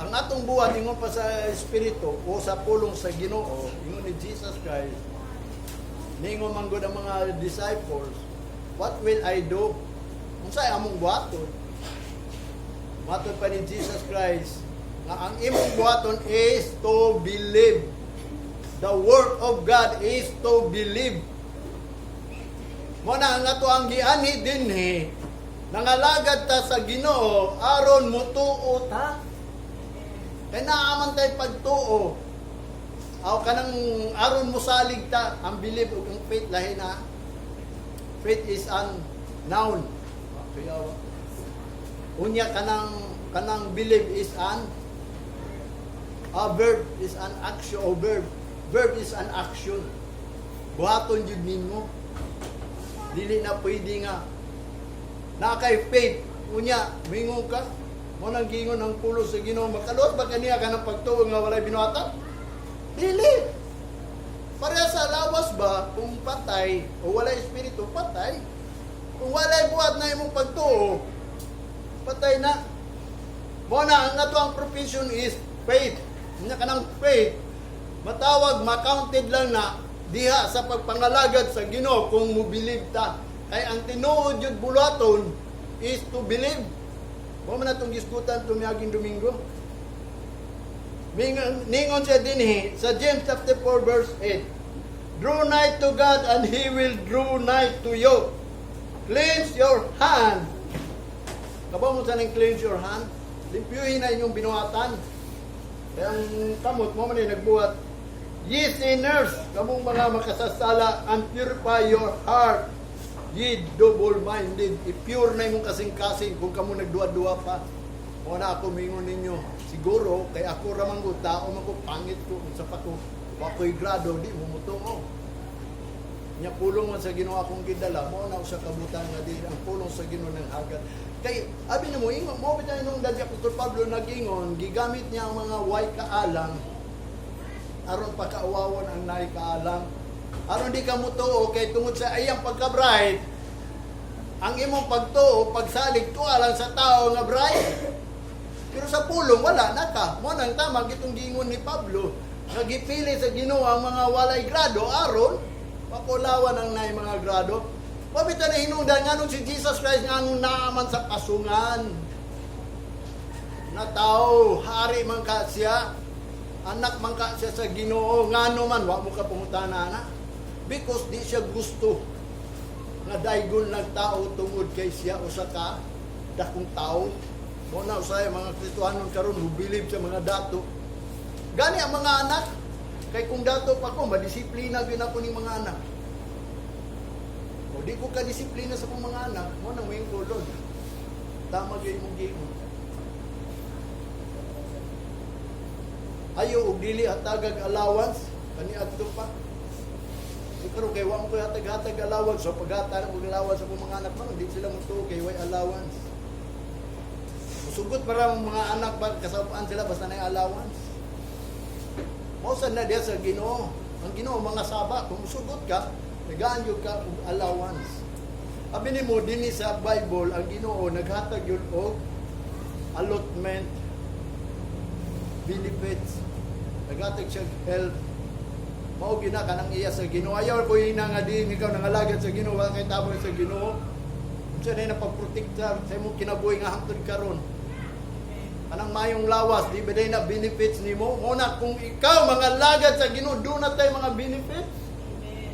Ang atong buhat, ingon pa sa espiritu o sa pulong sa Ginoo, ingon ni Jesus Christ, ningon man gud ang mga disciples, "What will I do? Unsay among buhaton?" Matod pa ni Jesus Christ nga ang imong buhaton is to believe. The work of God is to believe. Mo na ang ato ang gianhi dinhi, nangalagad ta sa Ginoo aron mutuo ta. Kay naa man tay pagtuo. Aw kanang aron mosalig ta, ang belief ug ang faith lahi na. Faith is an noun. Kaya unya kanang belief is an a verb, is an action o verb. Verb is an action. Buhaton jud nimo. Dili na pwede nga na kay faith unya mingon ka. Mo nang giingon ang pulong sa Ginoo, makaluwas ba kaniya kanang pagtuo nga walay binuhatan? Dili. Pareha sa lawas ba, kung patay o walay espiritu, patay. Kung walay buhat na imong pagtuo, patay na. Mo na ang ato ang profession is faith. Nya kanang faith, matawag, makounted lang na diha sa pagpangalagad sa Ginoo kung mo believe ta. Kay ang tinuod jud buluhaton is to believe. Mo man atong gisgutan tumiaging Domingo. Ningon siya dinhi sa James chapter 4 verse 8. "Draw nigh to God and He will draw nigh to you. Cleanse your hand." Kabaw mo sa nang cleanse your hand? Limpyuhin na inyong binuhatan. Kaya ang kamot mo man ay nagbuhat. "Ye sinners," kamong mga makasasala, "and purify your heart, ye double-minded." I-pure na imong kasing-kasing kung kamo nagduwa-duwa pa. O na ako mingon ninyo, siguro, kay ako ramang ko, tao man ko, pangit ko, unsa pa ko, wa ko'y grado, di mo mutuo. Nya pulong man sa Ginoo akong gidala, mo na usa ka butang nga di ang pulong sa Ginoo ng hagat. Kay abi nimo ingon mo bitaw nung dadi Apostol Pablo nag-ingon, gigamit niya ang mga way kaalam aron pakauwawon ang naay kaalam. Aron di ka mutuo kay tungod sa iyang pagka-bright, ang imong pagtuo, pagsalig tuwa lang sa tao nga bright. Pero sa pulong wala na ka. Mo nang tama gitong giingon ni Pablo nga gipili sa Ginoo ang mga walay grado aron pakulawan ang naay mga grado. Pabita na hinungdan nganong si Jesus Christ nganong naaman sa kasungan na tao, hari man ka siya, anak man ka siya sa Ginoo, ngano man wa mo ka pangutana na? Because di siya gusto nga daygon ng tao tungod kay siya usa ka dakong tao. Mo na usay mga Kristohanon karon who believe sa mga dato. Gani ang mga anak kay kung dato pa ko, madisiplina gyud ako ning mga anak. O di ko ka disiplina sa akong mga anak, mo nang moingon ko, "Lord, tama gyud imong giingon." Ayo og dili hatagag allowance kaniadto pa. Di karon kay wa mo koy hatag-hatag allowance, so paghatag og allowance sa akong mga anak man, di sila mutuo kay way allowance. Musugot para ang mga anak ba, kasapaan sila basta na allowance. Mao sad na diya sa Ginoo. Ang Ginoo mga saba, kung musugot ka, tagaan gyud ka og allowance. Abi nimo dinhi sa Bible, ang Ginoo naghatag yun og allotment, benefits. Naghatag siya og help. Mao gina kanang iya sa Ginoo. Ayaw ko ina nga di ikaw nangalagad sa Ginoo, wala kay tabang sa Ginoo. Unsa na napagprotekta sa imong kinabuhi nga hangtod karon? Kanang mayong lawas, di ba day na benefits nimo? Mao na kung ikaw mangalagad sa Ginoo, duna tay mga benefits. Amen.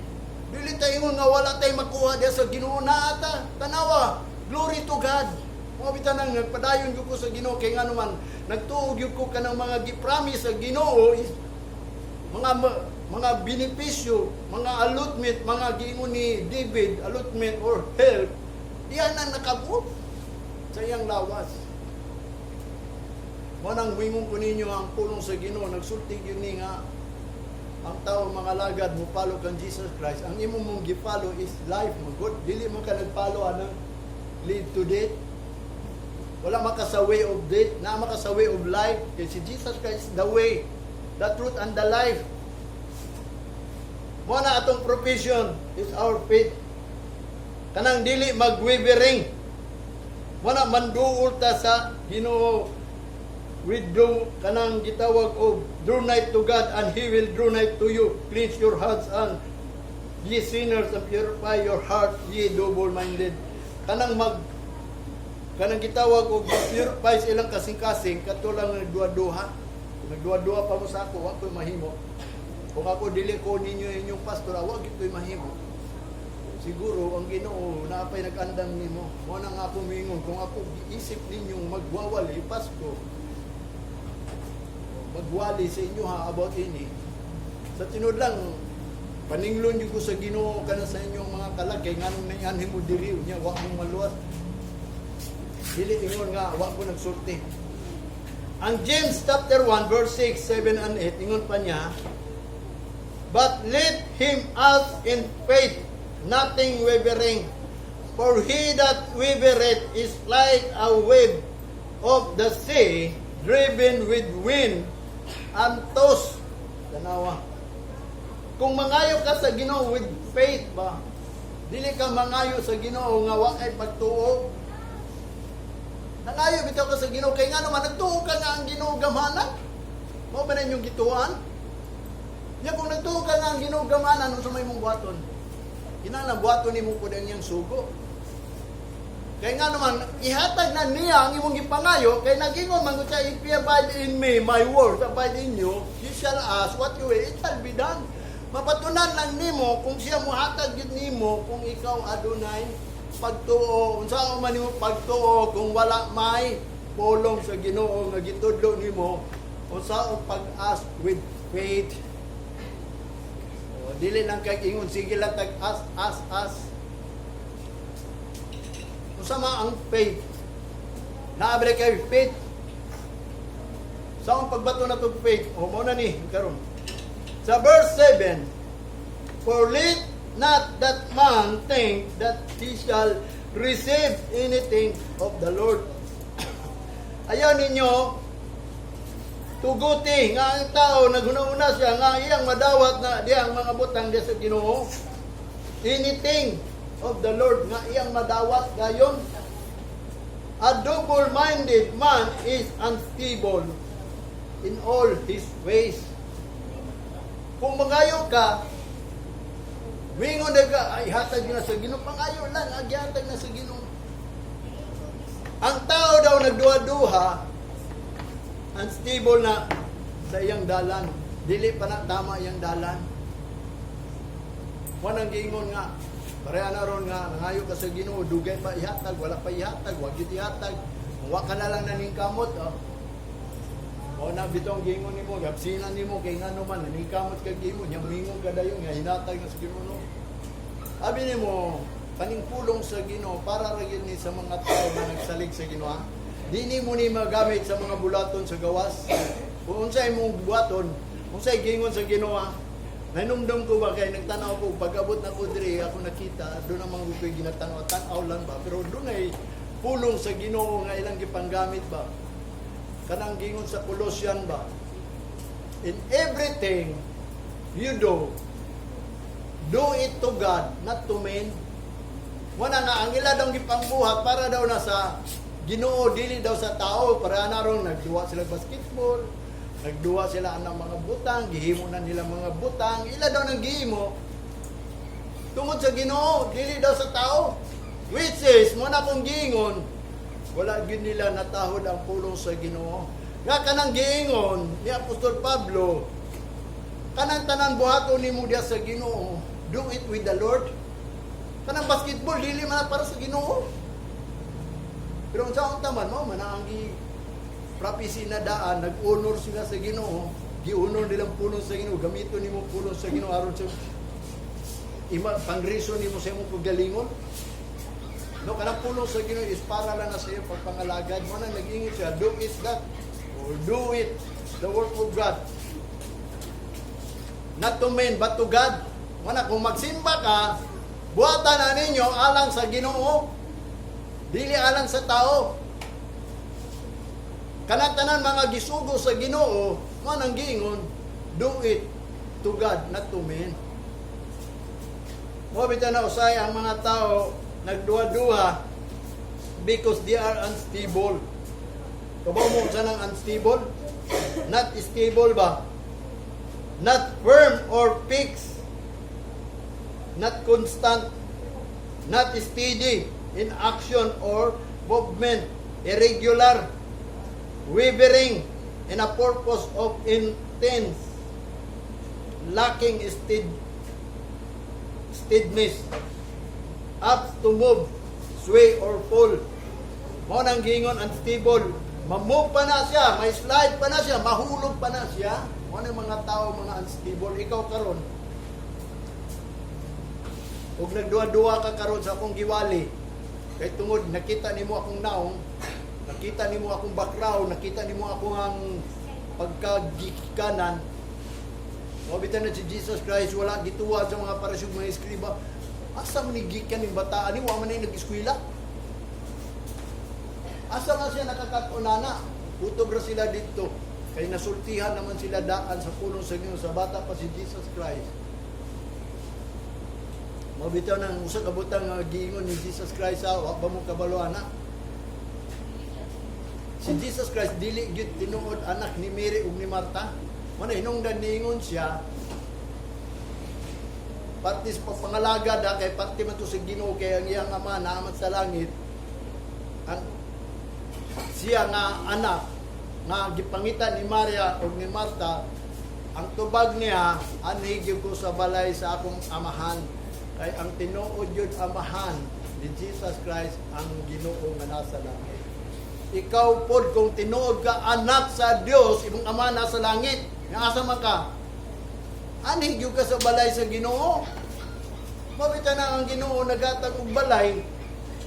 Dili tayo ingon nga wala tay makuha diya sa Ginoo na ata. Tanawa, glory to God. Mao bitaw nang nagpadayon gyud ko sa Ginoo kay ngano man nagtuo gyud ko kanang mga gi-promise sa Ginoo is mga benepisyo, mga allotment, mga giingon ni David, allotment or help, diyan na nakabot sa iyang lawas. Mao nang wingon ko ninyo ang pulong sa Ginoo, nagsulti gyud ni nga ang tao mga lagad mo follow kang Jesus Christ, ang imo mong gi-follow is life mo good. Dili mo ka nag-follow anang lead to death. Wala man ka sa way of death, naa man ka sa way of life. Kay si Jesus Christ is the way, the truth, and the life. Mao na atong profession is our faith. Kanang dili mag-wavering. Mao na manduol ta sa Ginoo with do kanang gitawag og "Draw nigh to God and He will draw nigh to you. Cleanse your hearts and ye sinners and purify your heart, ye double-minded." Kanang mag kanang gitawag og purify sa ilang kasing-kasing kato lang nagduha-duha. Nagduha-duha pa mo sa ako, wa ko'y mahimo. Kung ako dili ko ninyo inyong pastor, wa gyud ko'y mahimo. Siguro ang Ginoo naapay nag-andam nimo. Mao na nga ako mingon kung ako giisip ninyong magwawali Pasko, magwali sa inyo ha about ini. Sa tinuod lang, paninglon jud ko sa Ginoo kana sa inyong mga kalag kay nganong naianhi mo diri unya wa mo maluwas. Dili ingon nga wa ko nagsulti. Ang James chapter 1 verse 6, 7 and 8 ingon pa niya, "But let him ask in faith, nothing wavering. For he that wavereth is like a wave of the sea, driven with wind and tossed." Tanawa. Kung mangayo ka sa Ginoo with faith ba, dili ka mangayo sa Ginoo nga wa kay pagtuo. Nangayo bitaw ka sa Ginoo kay ngano man nagtuo ka nga ang Ginoo gamhanan. Mao ba na inyong gituan? Nya kung nagtuo ka nga ang Ginoo gamhanan, unsa may imong buhaton? Kinahanglan buhaton nimo pud ang iyang sugo. Kay nga naman, ihatag na niya ang imong gipangayo, kay nagingon man gud siya, "If ye abide in me, my word abide in you, you shall ask what you will, it shall be done." Mapatunan lang nimo kung siya muhatag gyud nimo kung ikaw adunay pagtuo. Unsa man nimo pagtuo kung wala may pulong sa Ginoo nga gitudlo nimo unsa ang pag-ask with faith? O, dili lang kay ingon sige lang tag ask, ask, ask. Unsa man ang faith? Naabre kay faith. Sa akong pagbato na tong faith, o mao na ni karon. Sa verse 7, "For let not that man think that he shall receive anything of the Lord." Ayaw ninyo tuguti nga ang tao naghuna-huna siya nga iyang madawat na diyang mga butang diya sa Ginoo. Anything of the Lord nga iyang madawat gayon. "A double-minded man is unstable in all his ways." Kung mangayo ka, wingon na ka, ay hatag na sa Ginoo, pangayo lang, agyahatag na sa Ginoo. Ang tao daw nagduha-duha, unstable na sa iyang dalan. Dili pa na tama iyang dalan. Wanang giingon nga, pareha na ron nga, nangayo ka sa Ginoo, dugay pa ihatag, wala pa ihatag, wag gyud ihatag. Wa ka na lang naningkamot, oh. O na bitong giingon nimo, gabsinan nimo kay ngano man naningkamot ka Ginoo, nya mingon ka dayon nga hinatag na sa Ginoo. No? Abi nimo, kaning pulong sa Ginoo para ra gyud ni sa mga tao nga nagsalig sa Ginoo. Ha? Dili mo ni magamit sa mga bulaton sa gawas. Kung unsay imong buhaton, unsay giingon sa Ginoo, ha? Nanumdum ko ba kay nagtanaw ko pag-abot na ko diri ako nakita doon ang mga ko'y ginatanaw, tanaw lang ba, pero doon ay pulong sa Ginoo nga ilang gipanggamit ba. Kanang gingon sa Colossian ba. "In everything you do, do it to God, not to men." Wala nga ang ila daw gipangbuhat para daw na sa Ginoo, dili daw sa tao. Para na ron nagduwa sila basketball, nagduwa sila ang mga butang, gihimo na nila mga butang, ila daw nang gihimo tungod sa Ginoo, dili daw sa tao. Which is, mo na kong giingon, wala gyud nila natahod ang pulong sa Ginoo. Nga kanang giingon ni Apostol Pablo, kanang tanan buhaton nimo diya sa Ginoo, do it with the Lord. Kanang basketball, dili man na para sa Ginoo. Pero unsa ang taman mo, man ang gi prophecy na daan, nag-honor sila sa Ginoo, gi-honor nilang pulong sa Ginoo, gamiton nimo pulong sa Ginoo aron sa ima pangreason nimo sa imong kagalingon. No, kanang pulong sa Ginoo is para lang na sa iyo pagpangalagad mo na nag-ingon siya, do it that or do it the work of God. Not to men, but to God. Wala, kung magsimba ka, buhatan na ninyo alang sa Ginoo. Dili alang sa tao. Kanang tanan mga gisugo sa Ginoo, mo nang giingon, do it to God, not to men. Mo bitaw na usay ang mga tao nagduha-duha because they are unstable. Kabaw mo sa nang unstable? Not stable ba? Not firm or fixed. Not constant. Not steady in action or movement. Irregular. Wavering in a purpose of intense. Lacking steadiness. Apt to move, sway or fall. Mao nang giingon unstable. Ma-move pa na siya, may slide pa na siya, mahulog pa na siya. Mao nang mga tao mga unstable. Ikaw karon, ug nagduha-duha ka karon sa akong giwali, kay tungod nakita nimo akong naong, nakita nimo akong background, nakita nimo akong ang pagkagikanan. Mao bitaw na si Jesus Christ wala gituwa sa mga Pariseo, mga eskriba. Asa man ni gikan ning bataan ni wa man ni nag-eskwela? Asa man siya nakakatunana? Kutob ra sila dito. Kay nasultihan naman sila daan sa pulong sa Ginoo sa bata pa si Jesus Christ. Mao bitaw nang usa ka butang nga giingon ni Jesus Christ sa wa ba mo kabalo ana? Si Jesus Christ dili gyud tinuod anak ni Mary ug ni Martha. Mao na hinungdan niingon siya parte sa pagpangalagad ha, kay parte man to sa Ginoo, kay ang iyang ama naa man sa langit. Ang siya nga anak nga gipangita ni Maria ug ni Martha, ang tubag niya, "Anhi gyud ko sa balay sa akong amahan." Kay ang tinuod gyud amahan ni Jesus Christ ang Ginoo nga nasa langit. Ikaw pod, kung tinuod ka anak sa Dios, imong ama nasa langit. Nga asa man ka, anhi gyud ka sa balay sa Ginoo. Mabita na ang Ginoo nagatag og balay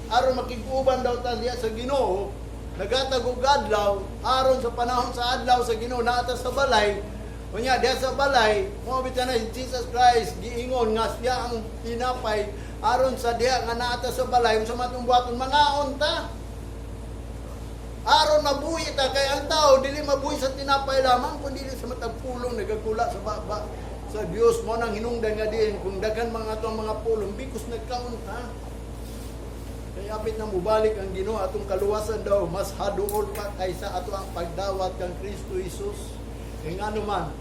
aron makig-uban daw ta diya sa Ginoo, nagatag og adlaw aron sa panahon sa adlaw sa Ginoo naa ta sa balay. Unya diya sa balay, mao bitaw na si Jesus Christ giingon nga siya ang tinapay aron sa diha nga naa ta sa balay, unsa man atong buhaton, mangaon ta. Aron mabuhi ta, kay ang tao dili mabuhi sa tinapay lamang kundi sa matag pulong nagagula sa baba sa Dios. Mo nang hinungdan nga diin kung daghan mga atong mga pulong because nagkaon ta. Kay apit na mubalik ang Ginoo, atong kaluwasan daw mas haduol pa kaysa ato ang pagdawat kang Kristo Jesus. Kay ngano man,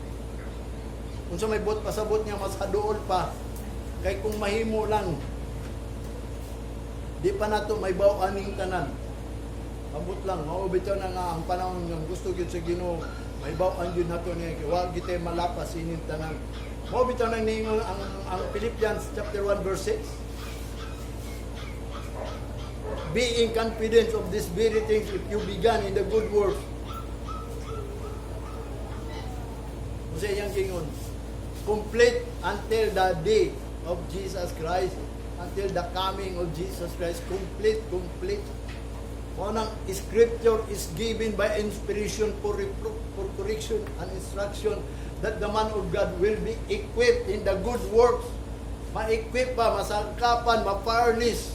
unsa may buot pasabot niya mas haduol pa? Kay kung mahimo lang, di pa nato may baw-an ning tanan. Ambot lang, mao bitaw na nga ang panahon nga gusto gyud sa Ginoo, may baw-an gyud nato niya kay wa gyud tay malapas ining tanan. Mao bitaw nang niingon ang Philippians chapter 1 verse 6. "Being confident of this very things, if you began in the good work." Unsa iyang gingon? Complete until the day of Jesus Christ, until the coming of Jesus Christ. Complete, complete. Mao nang scripture is given by inspiration for reproof, for correction and instruction, that the man of God will be equipped in the good works. Ma-equip pa, masangkapan, ma-furnish,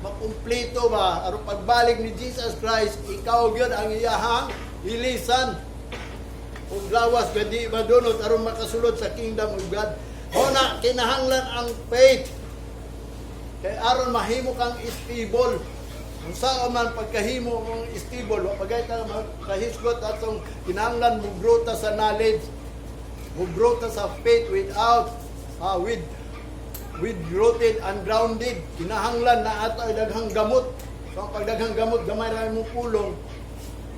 Makumpleto ba aron pagbalik ni Jesus Christ, ikaw gyud ang iyahang ilisan ug lawas nga di madunot aron makasulod sa kingdom of God. O na kinahanglan ang faith kay aron mahimo kang stable. Unsa man pagkahimo mong stable, wa pagay ta makahisgot atong kinahanglan mo grow ta sa knowledge, mo grow ta sa faith without with rooted and grounded. Kinahanglan na ato ay daghang gamot. So ang pagdaghang gamot, gamay ra imong pulong.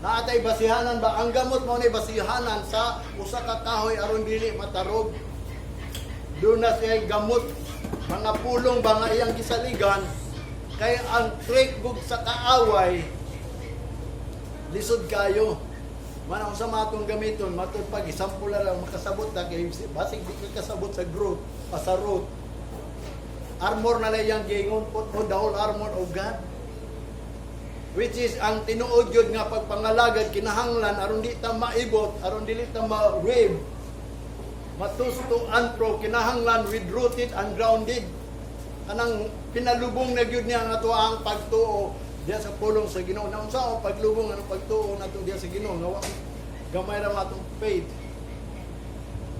Naa tay basihanan ba? Ang gamot mo ni basihanan sa usa ka kahoy aron dili matarog. Doon na siya gamot, mga pulong ba nga iyang gisaligan, kay ang trick gug sa kaaway lisod kayo. Man ang sa matong gamiton, matod pag isample lang makasabot ta kay basig di ka kasabot sa growth pa sa root. Armor na lang iyang giingon, "Put on the whole armor of God." Which is ang tinuod yun nga pagpangalagad kinahanglan aron di ta maibot, aron dili ta ma-wave, matusto and fro, kinahanglan with rooted and grounded. Kanang pinalubong na gyud niya ang ato ang pagtuo diya sa pulong sa Ginoo. Na unsa ang paglubong ang pagtuo nato diya sa Ginoo nga gamay ra atong faith.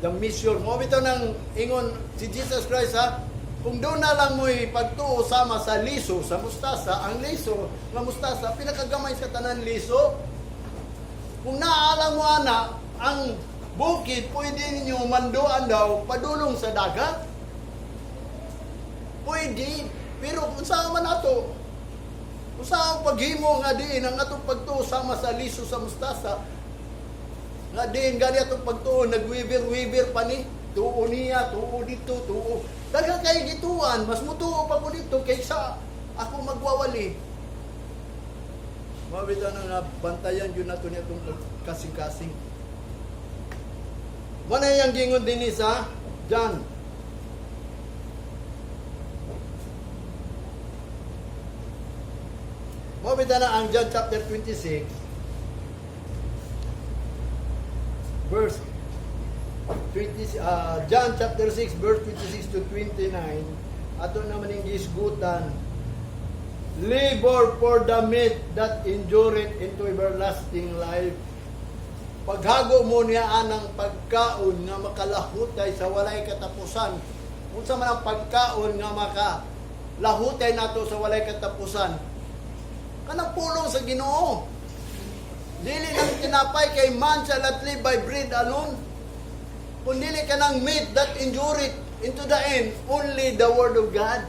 The mission mo bitaw nang ingon si Jesus Christ, ha, kung doon na lang mo'y pagtuo sama sa liso sa mustasa. Ang liso nga mustasa, pinakagamay sa tanan liso. Kung naaalam mo ana ang bukid, pwede ninyo manduan daw padulong sa dagat, pwede. Pero kung saan man ato, kung saan paghimo nga diin ang atong pagtuo sama sa liso sa mustasa, nga diin gani atong pagtuo nagwiber-wiber pa ni, tuo niya, tuo dito, tuo. Daghan kay gituan, mas mutuo pa ko dito kaysa ako magwawali. Mao bitaw na nga bantayan yun nato niya itong kasing-kasing. Mao na iyang gingon din sa John. Mao bitaw na ang John chapter 26 verse 20, John chapter 6 verse 26 to 29, ato naman yung gisgutan: "Labor for the meat that endureth into everlasting life." Paghago mo niya anang pagkaon nga makalahutay sa walay katapusan. Unsa man ang pagkaon nga makalahutay nato sa walay katapusan? Kanang pulong sa Ginoo. Dili lang tinapay, kay man shall not live by bread alone. Kung dili ka ng meat that endureth into the end, only the word of God.